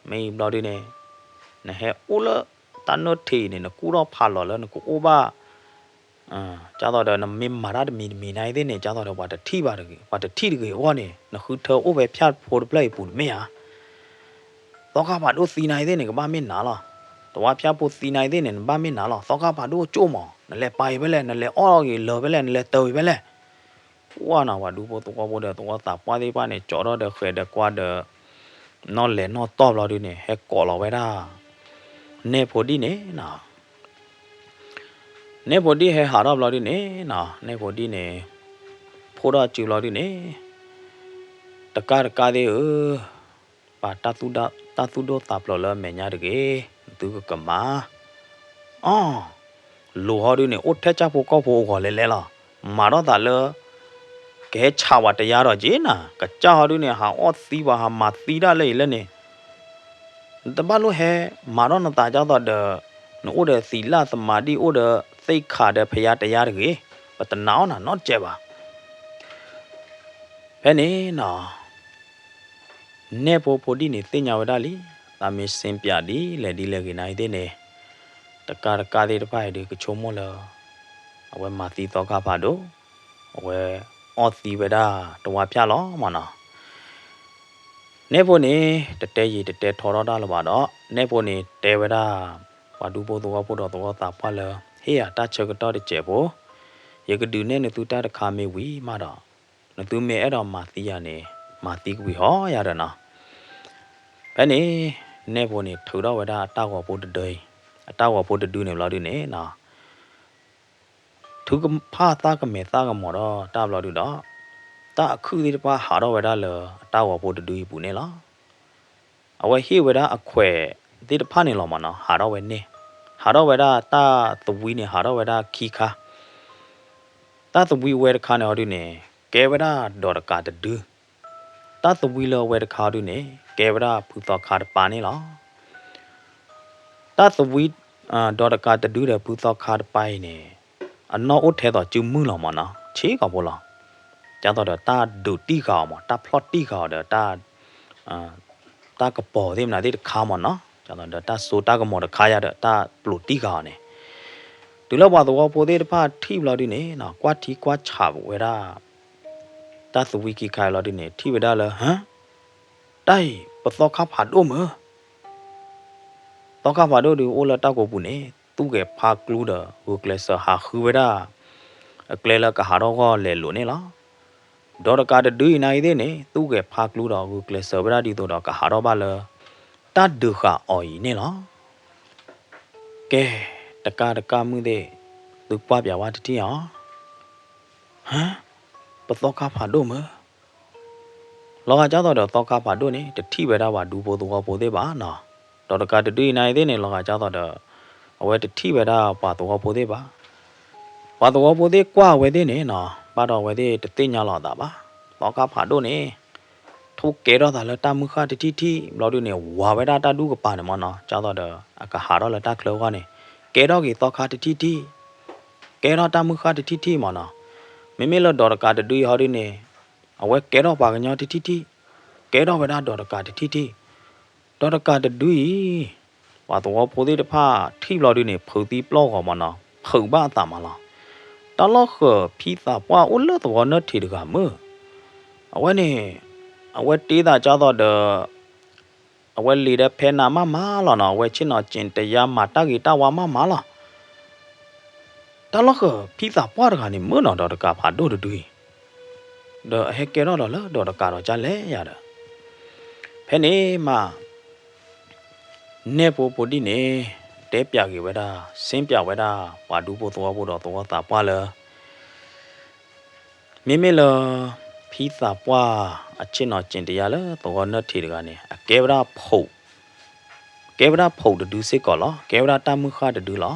မ့ၢ်ဘျီဒုန့ၣ် နဟဲအိၣ်လၢ တၢ်နၢၣ်ထံးအံၤန့ၣ် နကူၣ်ထီၣ်ဖးလီၤလၢနကအိၣ်ဘၣ် ကၢ်သိးဒီး နမ့ၢ်မၤတၢ်တမံၤတမံၤနာ်အံၤသ့ၣ်န့ၣ် ကၢ်သိးဒီး ပှၤတထံၣ်ဘၣ်တဂ့ၤ, ပှၤတထံၣ်တဂ့ၤအဂီၢ်န့ၣ် နဃုထၢအိၣ်ဖဲဖၠၣ်ဖိတဖျၢၣ်အံၤပူၤတမ့ၢ်ဧါ. သီခါဖးဒိၣ်သံနာ်အံၤသ့ၣ်န့ၣ် ကဘၣ်မ့ၢ်နၤလီၤ. တဝါဖၠၣ်ဖိသံနာ်အံၤသ့ၣ်န့ၣ် နဘၣ်မ့ၢ်နၤလီၤ. သီခါဖးဒိၣ်ကၠိၣ်မး နလဲၤပာ်အံၤဖဲလဲၣ်, နလဲၤအီၣ်ဂ့ၤလၢာ်ဖဲလဲၣ်, နလဲၤတၢၤအံၤဖဲလဲၣ်. ပှၢ်နီၤ ပှၤဒူဖိသဝီဖိဒီးသဝီသးပှၢ်သ့ၣ်တဖၣ်န့ၣ် ကၠီထီၣ်ဒီးဃဲၤဒီးကွၢ်ဒီး နီၣ်လဲၤနီၣ်တီၢ်ဘျီဒုန့ၣ် ဟဲကိးလီၤဝဲဒၣ် နဲၣ်ဖိဒံၣ်န့ၣ်နီၤ. နဲၣ်ဖိဒံၣ်ဟဲဟးထီၣ်ဘျီဒုန့ၣ်နီၤ, နဲၣ်ဖိဒံၣ်န့ၣ် ဖိထီၣ်စုဘျီဒုန့ၣ် တကၢ်တကၢ်သ့ၣ်ဧၢ, ပာ်တၢ်သူၣ်ဒိၣ်သးဖျိးလၢအမဲာ်ညါတဂ့ၤ, သုကကမၤ အီၤ, လိၤဟီဒုန့ၣ် အိၣ်ထဲကၢ်ဖိကီၢ်ဖိအဂီၢ်လဲၤလဲၤလီၤ. မၤထီၣ်သးလၢ ကဟဲဆးဝဲတယါဒီးက့ၤနၤ, ကစၢ်ဟီဒုန့ၣ် ဟးအီၣ်သံပှၤ ဟးမၤသံတၢ်လၢအံၤလၢန့ၣ်, နတဘၣ်လိၣ်ဟဲမၤထီၣ်နသးကၢ်သိးဒီး နအိၣ်ဒီးသံလၢသမၤဒံၣ် အိၣ်ဒီးသ့ၣ်ခးဒီးဖယါတယါတဂ့ၤ, ပတနာ်အီၤနၤနီတစဲးဘၣ်. ဖဲန့ၣ်နီၤ နဲၣ်ဖိဖိဒံၣ်န့ၣ်သ့ၣ်ညါဝဲဒၣ်လံ, သးမ့ၢ်စ့ပၠးဒ်လဲၣ်ဒ်လဲၣ်ဂ့ၤနာ်အံၤသ့ၣ်န့ၣ်, တကၢ်တကၢ်သ့ၣ်တဖၣ်အံၤဒုးကဆိကမိၣ်လၢ အဝဲမၤသံသီခါဖးဒိၣ်, အဝဲအီၣ်သံဝဲဒၣ်တဝါဖၠၣ်လီၤမးနီၤ. နဲၣ်ဖိန့ၣ် တတဲယံာ်တတဲထီထီၣ်တၢ်လၢၤဘၣ်ဒီး နဲၣ်ဖိန့ၣ်တဲဝဲဒၣ် ပှၤဒူဖိသဝီဖိဒီးသဝီသးပှၢ်လၢ ဟ့ၣ်ယၤတၢ်ဆၢကတီၢ်တစဲးဖိ, ယကဒုးနဲၣ်နသုတၢ်တခါမ့ၢ်ဝံၤမးဒီး နသုမ့ၢ်အဲၣ်ဒိးမၤသံယၤန့ၣ် မၤသံကွံာ်ဟီယၤဒီးနီၤ. ဖဲန့ၣ် နဲၣ်ဖိန့ၣ်ထုးထီၣ်ဝဲဒၣ်အတၢ်ဂီၤဖိတဒုအံၤ, အတၢ်ဂီၤဖိတဒုန့ၣ်ဘျီဒုန့ၣ်နီၤ ထုကဖၣ်သၣ်ကမဲာ်သၣ်ကမီၤထီၣ်တၢ်ဘျီဒုဒီး တၢ်အခုၣ်သ့ၣ်တဖၣ်ဟးထီၣ်ဝဲဒၣ်လၢအတၢ်ဂီၤဖိတဒုအံၤပူၤန့ၣ်လီၤ. အဝဲဟ့ၣ်ဝဲဒၣ်အခွဲးသ့ၣ်တဖၣ်န့ၣ်လီၤမးနီၤ, ဟးထီၣ်ဝဲန့ၣ်, ဟးထီၣ်ဝဲဒၣ်တၢ်သဝံန့ၣ် ဟးထီၣ်ဝဲဒၣ်ခံခါ, တၢ်သဝံအဝဲတခါန့ၣ်ဟီဒုန့ၣ် ကဲဝဲဒၣ်ဒီးတကးတဒု, တၢ်သဝံလၢအဝဲတခါဟီဒုန့ၣ် ကဲဝဲဒၣ်ဖုသီခါတပၤန့ၣ်လီၤ. တၢ်သဝံ ဒီးတကးတဒုဒီးဖုသီခါတပၤအံၤန့ၣ် အနီၣ်အိၣ်ထဲသိးစုမုၢ်လီၤမးနီၤ, ဆ့ကီးဖိလီၤ. ကၢ်သိးဒီးတၢ်ဒုးတံၢ်ဃာ်အီၤမး, တၢ်ဖျီၣ်တံၢ်ဃာ်အီၤဒီး တၢ်ကပီၤသ့ၣ်မနုၤသ့ၣ်တခါမးနီၤ, ကၢ်သိးဒီးတၢ်စိတၢ်ကမီၤတခါယၤဒီး တၢ်ပျိးတံၢ်ဃာ်အီၤန့ၣ်, တုၤလၢပှၤသဝီဖိသ့ၣ်တဖၣ်ထံၣ်ဘျီဒုန့ၣ်နီၤ, ကွၢ်ထံကွၢ်ဆးဝဲဒၣ် တၢ်သဝံခံခါအံၤလီၤဒုန့ၣ် ထံၣ်ဝဲဒၣ်လၢ ဟၢ တၢ်အံၤ ပသီခါဖးဒိၣ်မုၢ်, သီခါဖးဒိၣ်ဒုးအိၣ်လၢတၢ်ကိးပူၤန့ၣ် သူၣ်ဂဲၤဖးကျူဒီး ဂုာ်ကျဲးစၢးဟးဃုဝဲဒၣ် အကျဲလၢကဟးထီၣ်ဂီၢ်လဲၤလိာ်န့ၣ်လီၤ. ဒီးတကးတဒုအံၤနာ်အံၤသ့ၣ်န့ၣ် သူၣ်ဂဲၤဖးကျူဒီး ဂုာ်ကျဲးစၢးဝဲဒၣ်ဒ်သိးဒီးကဟးထီၣ်ဘၣ်လၢ တၢ်ဒုးဃာ်အီၤအံၤန့ၣ်လီၤ. ကဲ, တကၢ်တကၢ်မုၣ်သ့ၣ်, သုကွၢ်ပၠးဝဲတထံၣ်အီၤ, ဟၢ, ပသီခါဖးဒိၣ်မုၢ် လီၤဂာ်ကၢ်သိးဒီးသီခါဖးဒိၣ်န့ၣ် တထံၣ်ဝဲဒၣ်ပှၤဒူဖိသဝီဖိသ့ၣ်ဘၣ်နီၤ, ဒီးတကးတဒုအံၤနာ်အံၤသ့ၣ်န့ၣ် လီၤဂာ်ကၢ်သိးဒီး အဝဲတထံၣ်ဝဲဒၣ်ပှၤသဝီဖိသ့ၣ်ဘၣ်. ပှၤသဝီဖိသ့ၣ်ကွၢ်အဝဲသ့ၣ်န့ၣ်နီၤ ဘၣ်ဒီးအဝဲသ့ၣ်တသ့ၣ်ညါလီၤအသးဘၣ်, သီခါဖးဒိၣ်န့ၣ် ထိၣ်ကဲထီၣ်သးလၢတၢ်မုၢ်ဃၢ်တထံၣ်ထံၣ် ဘျီဒုန့ၣ် ဝၤဝဲဒၣ်တၢ်ဒူၣ်ကပၤန့ၣ်မ့ၢ်နီၤ, ကၢ်သိးဒီး အကဟးထီၣ်လၢတၢ်ချၢအဂီၢ်န့ၣ် ကဲထီၣ်က့ၤသီခါတထံၣ်ထံၣ်, ကဲထီၣ်တၢ်မုၢ်ဃၢ်တထံၣ်ထံၣ်မ့ၢ်နီၤ. မ့မ့ၢ်လၢဒီးတကးတဒုအံၤဟီဒုန့ၣ် အဝဲကဲထီၣ်ပှၤကညီတထံၣ်ထံၣ်, ကဲထီၣ်ဝဲဒၣ်ဒီးတကးတထံၣ်ထံၣ်, ဒီးတကးတဒုအံၤ ပှၤသဝီဖိသ့ၣ်တဖၣ်ထံၣ်ဘျီဒုန့ၣ် ဖုးသံပျီၢ်ဂီၤမ့ၢ်နီၤ, ဖုးဘၣ်အသးမးလီၤ. တၢ်လီၢ်ဃၢၤဖံသးပှၢ်အိၣ်လၢသဝီနၢၢ်ထံးတဂၤမုၢ်, အဝဲန့ၣ် အဝဲတ့သးကၢ်သိးဒီး အဝဲလံာ်ဒီးဖဲနးမးမးလီၤနီၤ, အဝဲဆ့ၣ်နီၤစ့ၣ်တယါမၤတၢ်ဂ့ၤတၢ်ဝါမးမးလီၤ. တၢ်လီၢ်ဃၢၤဖံသးပှၢ်တဂၤန့ၣ်မုၢ်နီၤ ဒီးတကးဖးဒိၣ်တဒုအံၤ, ဒီးအဟဲကဲထီၣ်ဒီးလၢဒီးတကးဒီးကၢ်လဲၣ်ယၤဒီး ဖဲန့ၣ်မး နဲၣ်ဖိဖိဒံၣ်န့ၣ် တဲပၠးက့ၤဝဲဒၣ် စ့ပၠးဝဲဒၣ် ပှၤဒူဖိသဝီဖိဒီးသဝီသးပှၢ်လၢ မ့မ့ၢ်လၢ ဖံသးပှၢ်အဆ့ၣ်နီၤစ့ၣ်တယါလၢသဝီနၢၢ်ထံးတဂၤန့ၣ် အကဲဝဲဒၣ်ဖုး ကဲဝဲဒၣ်ဖုးတဒုစ့ၢ်ကီးလီၤ. ကဲဝဲဒၣ်တၢ်မုၢ်ဃၢ်တဒုလီၤ.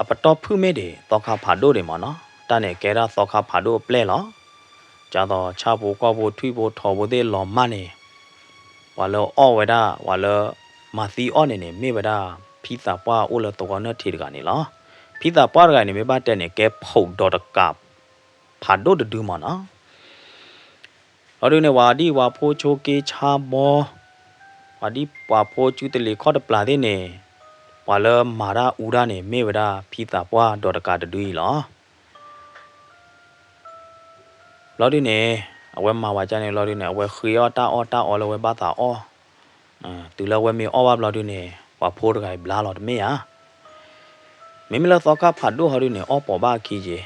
အပတီၢ်ဖုၣ်မ့ၢ်ဒံး သီခါဖးဒိၣ်ဒံးမ့ၢ်နီၤ, တၢ်န့ၣ်ကဲဒၣ်သီခါဖးဒိၣ်အပျဲၢ်လီၤ. ကၢ်သိးဆၣ်ဖိကီၢ်ဖိထွံၣ်ဖိထိးဖိသ့ၣ်လီၤမၢ်န့ၣ် ပှၤလၢအီၣ်ဝဲဒၣ် ပှၤလၢမၤသံအီၣ်န့ၣ်န့ၣ် မ့ၢ်ဝဲဒၣ် ဖံသးပှၢ်အိၣ်လၢသဝီနၢၢ်ထံးတဂၤန့ၣ်လီၤ. ဖံသးပှၢ်တဂၤန့ၣ် မ့ၢ်ဘၣ်တဲန့ၣ် ကဲဖုးဒီးတကး ဖးဒိၣ်တဒုမ့ၢ်နီၤ. လီၤဒုန့ၣ် ပှၤဒ်ပှၤဖိဆိက့ဆါဘီ, ပှၤဒ်ပှၤဖိစုတလ့ၤခီၣ်တပျၢ်သ့ၣ်န့ၣ် ပှၤလၢမၤတၢ်အူတၢ်န့ၣ် မ့ၢ်ဝဲဒၣ်ဖံသးပှၢ်ဒီးတကးတဒုအံၤလီၤ. ဘျီဒုန့ၣ် အဝဲမၤဝဲကၢန့ၣ် ဘျီဒုန့ၣ် အဝဲဃ့အီၣ်တၢ်အီၣ်တၢ်အီလၢအဝဲဘၣ်သးအီၣ်, တုၤလၢအဝဲမ့ၢ်အီၣ်ဘၣ်ဘျီဒုန့ၣ် ပှၤဖိတဂၤအံၤဘျါလီၤတမ့ၢ်ဧါ. မ့မ့ၢ်လၢသီခါဖးဒိၣ်ဟီဒုန့ၣ် အီၣ်ပိာ်ဘၣ်အခံက့ၤ,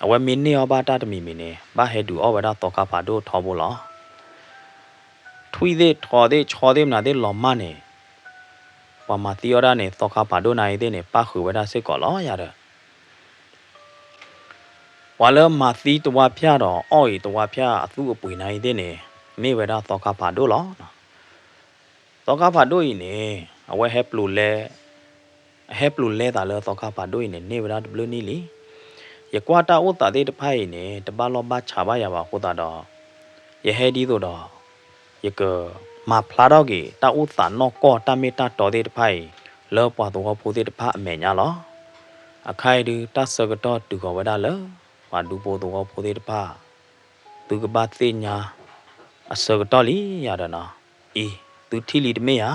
အဝဲမ့ၢ်န့ၢ်အီၣ်ဘၣ်တၢ်တမံၤမံၤန့ၣ် ဘၣ်ဟဲဒုးအီၣ်ဝဲဒၣ်သီခါဖးဒိၣ်ထီဘိလီၤ. ထွံၣ်သ့ၣ်ထီသ့ၣ်ဆီသ့ၣ်မနုၤသ့ၣ်လီၤမၢ်န့ၣ် ပှၤမၤသံအီၣ်ဒၣ်န့ၣ် သီခါဖးဒိၣ်နၤအံၤသ့ၣ်န့ၣ် ပၣ်ဃုာ်ဝဲဒၣ်စ့ၢ်ကီးလီၤယၤဒီး ပှၤလၢမၤသံတဝါဖၠၣ်ဒီး အီၣ်အံၤတဝါဖၠၣ်အသူၣ်အပှ့ၤနၤအံၤသ့ၣ်န့ၣ် မ့ၢ်ဝဲဒၣ်သီခါဖးဒိၣ်လီၤ. သီခါဖးဒိၣ်အံၤန့ၣ် အဝဲဟဲပျိးလဲ အဟဲပျိးလဲသးလၢသီခါဖးဒိၣ်အံၤန့ၣ် န့ၢ်ဝဲဒၣ်တဘျုးနံၣ်လံ. ယကွၢ်တၢ်အိၣ်သးသ့ၣ်တဖၣ်အံၤန့ၣ် တဘၣ်လီၢ်ဘၣ်ဆးဘၣ်ယၤဘၣ်အဃိသတးဒီး ယဟဲဒ်သိးဒီး ယကမၤဖျါထီၣ်က့ၤတၢ်အိၣ်သးနီၢ်ကီၢ်တၢ်မ့ၢ်တၢ်တီသ့ၣ်တဖၣ်အံၤ လၢပှၤသဝီဖိသ့ၣ်တဖၣ်အမဲာ်ညါလီၤ. အခါအံၤဒုး တၢ်ဆၢကတီၢ်တုၤဃီၤဝဲဒၣ်လၢ ပှၤဒူဖိသဝီဖိသ့ၣ်တဖၣ် သုကဘၣ်သ့ၣ်ညါအဆၢကတီၢ်လံယၤဒီးနီၤ, အံၤ သုထံၣ်လံတမ့ၢ်ဧါ,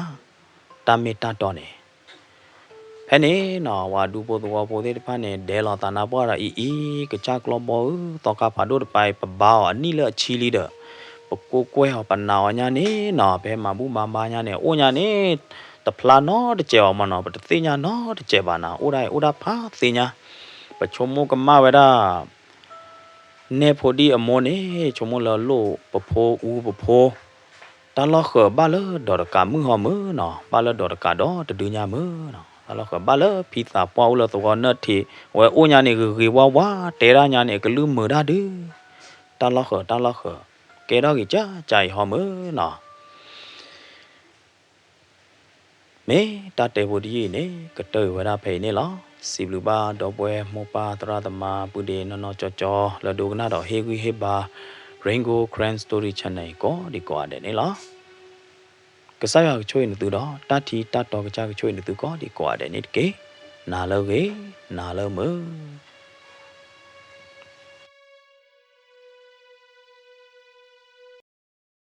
တၢ်မ့ၢ်တၢ်တီန့ၣ် ဖဲန့ၣ်နီၤ ပှၤဒူဖိသဝီဖိသ့ၣ်တဖၣ်န့ၣ် ဒဲးလီၤသးနါပှၢ်ဒီး အံၤအံၤ ကစၢ်ကျီဘီဧၢ, သီခါဖးဒိၣ်တပၤအံၤ ပဘါအီၤအနံၣ်လၢအဆံလံဒီး ပကိးကွဲၢ်အီၤ ပနာ်အီၤညါန့ၣ်နီၤ, ပဟဲမၤဘူၣ်မၤဘါညါန့ၣ် အိၣ်ညါန့ၣ် တဖျါနီတစဲးဘၣ်မနီၤ, ပတသ့ၣ်ညါနီတစဲးဘၣ်နၤ, အိၣ်ဒၣ်အံၤအိၣ်ဒၣ်ဖးသ့ၣ်ညါ, ပဆိကမိၣ်ကမၣ်ဝဲဒၣ် နဲၣ်ဖိဒံၣ်အမိၢ်န့ၣ် ဆိကမိၣ်လၢလိၣ်ပဖိအူပဖိ, တၢ်လီၢ်ဃၢၤဘၣ်လၢဒီးတကးမုၢ်ဟီမုၢ်နီၤ, ဘၣ်လၢဒီးတကးဒီတဒုညါမုၢ်နီၤ, တၢ်လီၢ်ဃၢၤဘၣ်လၢဖံသးပှၢ်အိၣ်လၢသဝီနၢၣ်ထံး, အဝဲအိၣ်ညါန့ၣ် ဂ့ၤဂ့ၤဝါဝါ တဲဒၣ်ညါန့ၣ် အကလုၢ်မုာ်ဒၣ်ဒုး, တၢ်လီၢ်ဃၢၤ တၢ်လီၢ်ဃၢၤ, ကဲထီၣ်ဂ့ၤကၢ်ကၢ်အံၤဟီမုၢ်နီၤ မ့ၢ်တၢ်တဲဖိတယုၢ်အံၤန့ၣ် ကတၢၢ်အံၤဝဲဒၣ်ဖဲအံၤန့ၣ်လီၤ. စံးဘျုးဘၣ်ဒီပုၢ်ဝဲၢ်မိၢ်ပၢ်သရၣ်သမါ ပုၢ်ဒ့နီၢ်နီၢ်ကၠီကၠီ လၢဒိကနၣ်ဒီးဟ့ၣ်ဂံၢ်ဟ့ၣ်ဘါ Rain Gold Karen Story Channel အံၤ ကိးဒံကိးဂၤဒဲးန့ၣ်လီၤ. ကစၢ်ယွၤကဆိၣ်ဂ့ၤနသုဒီး တၢ်ထံတၢ်တီကစၢ်ကဆိၣ်ဂ့ၤနသုကိးဒံကိးဂၤဒဲးန့ၣ်တက့ၢ်. နၤလၢဂ့ၤ, နၤလၢမုာ်.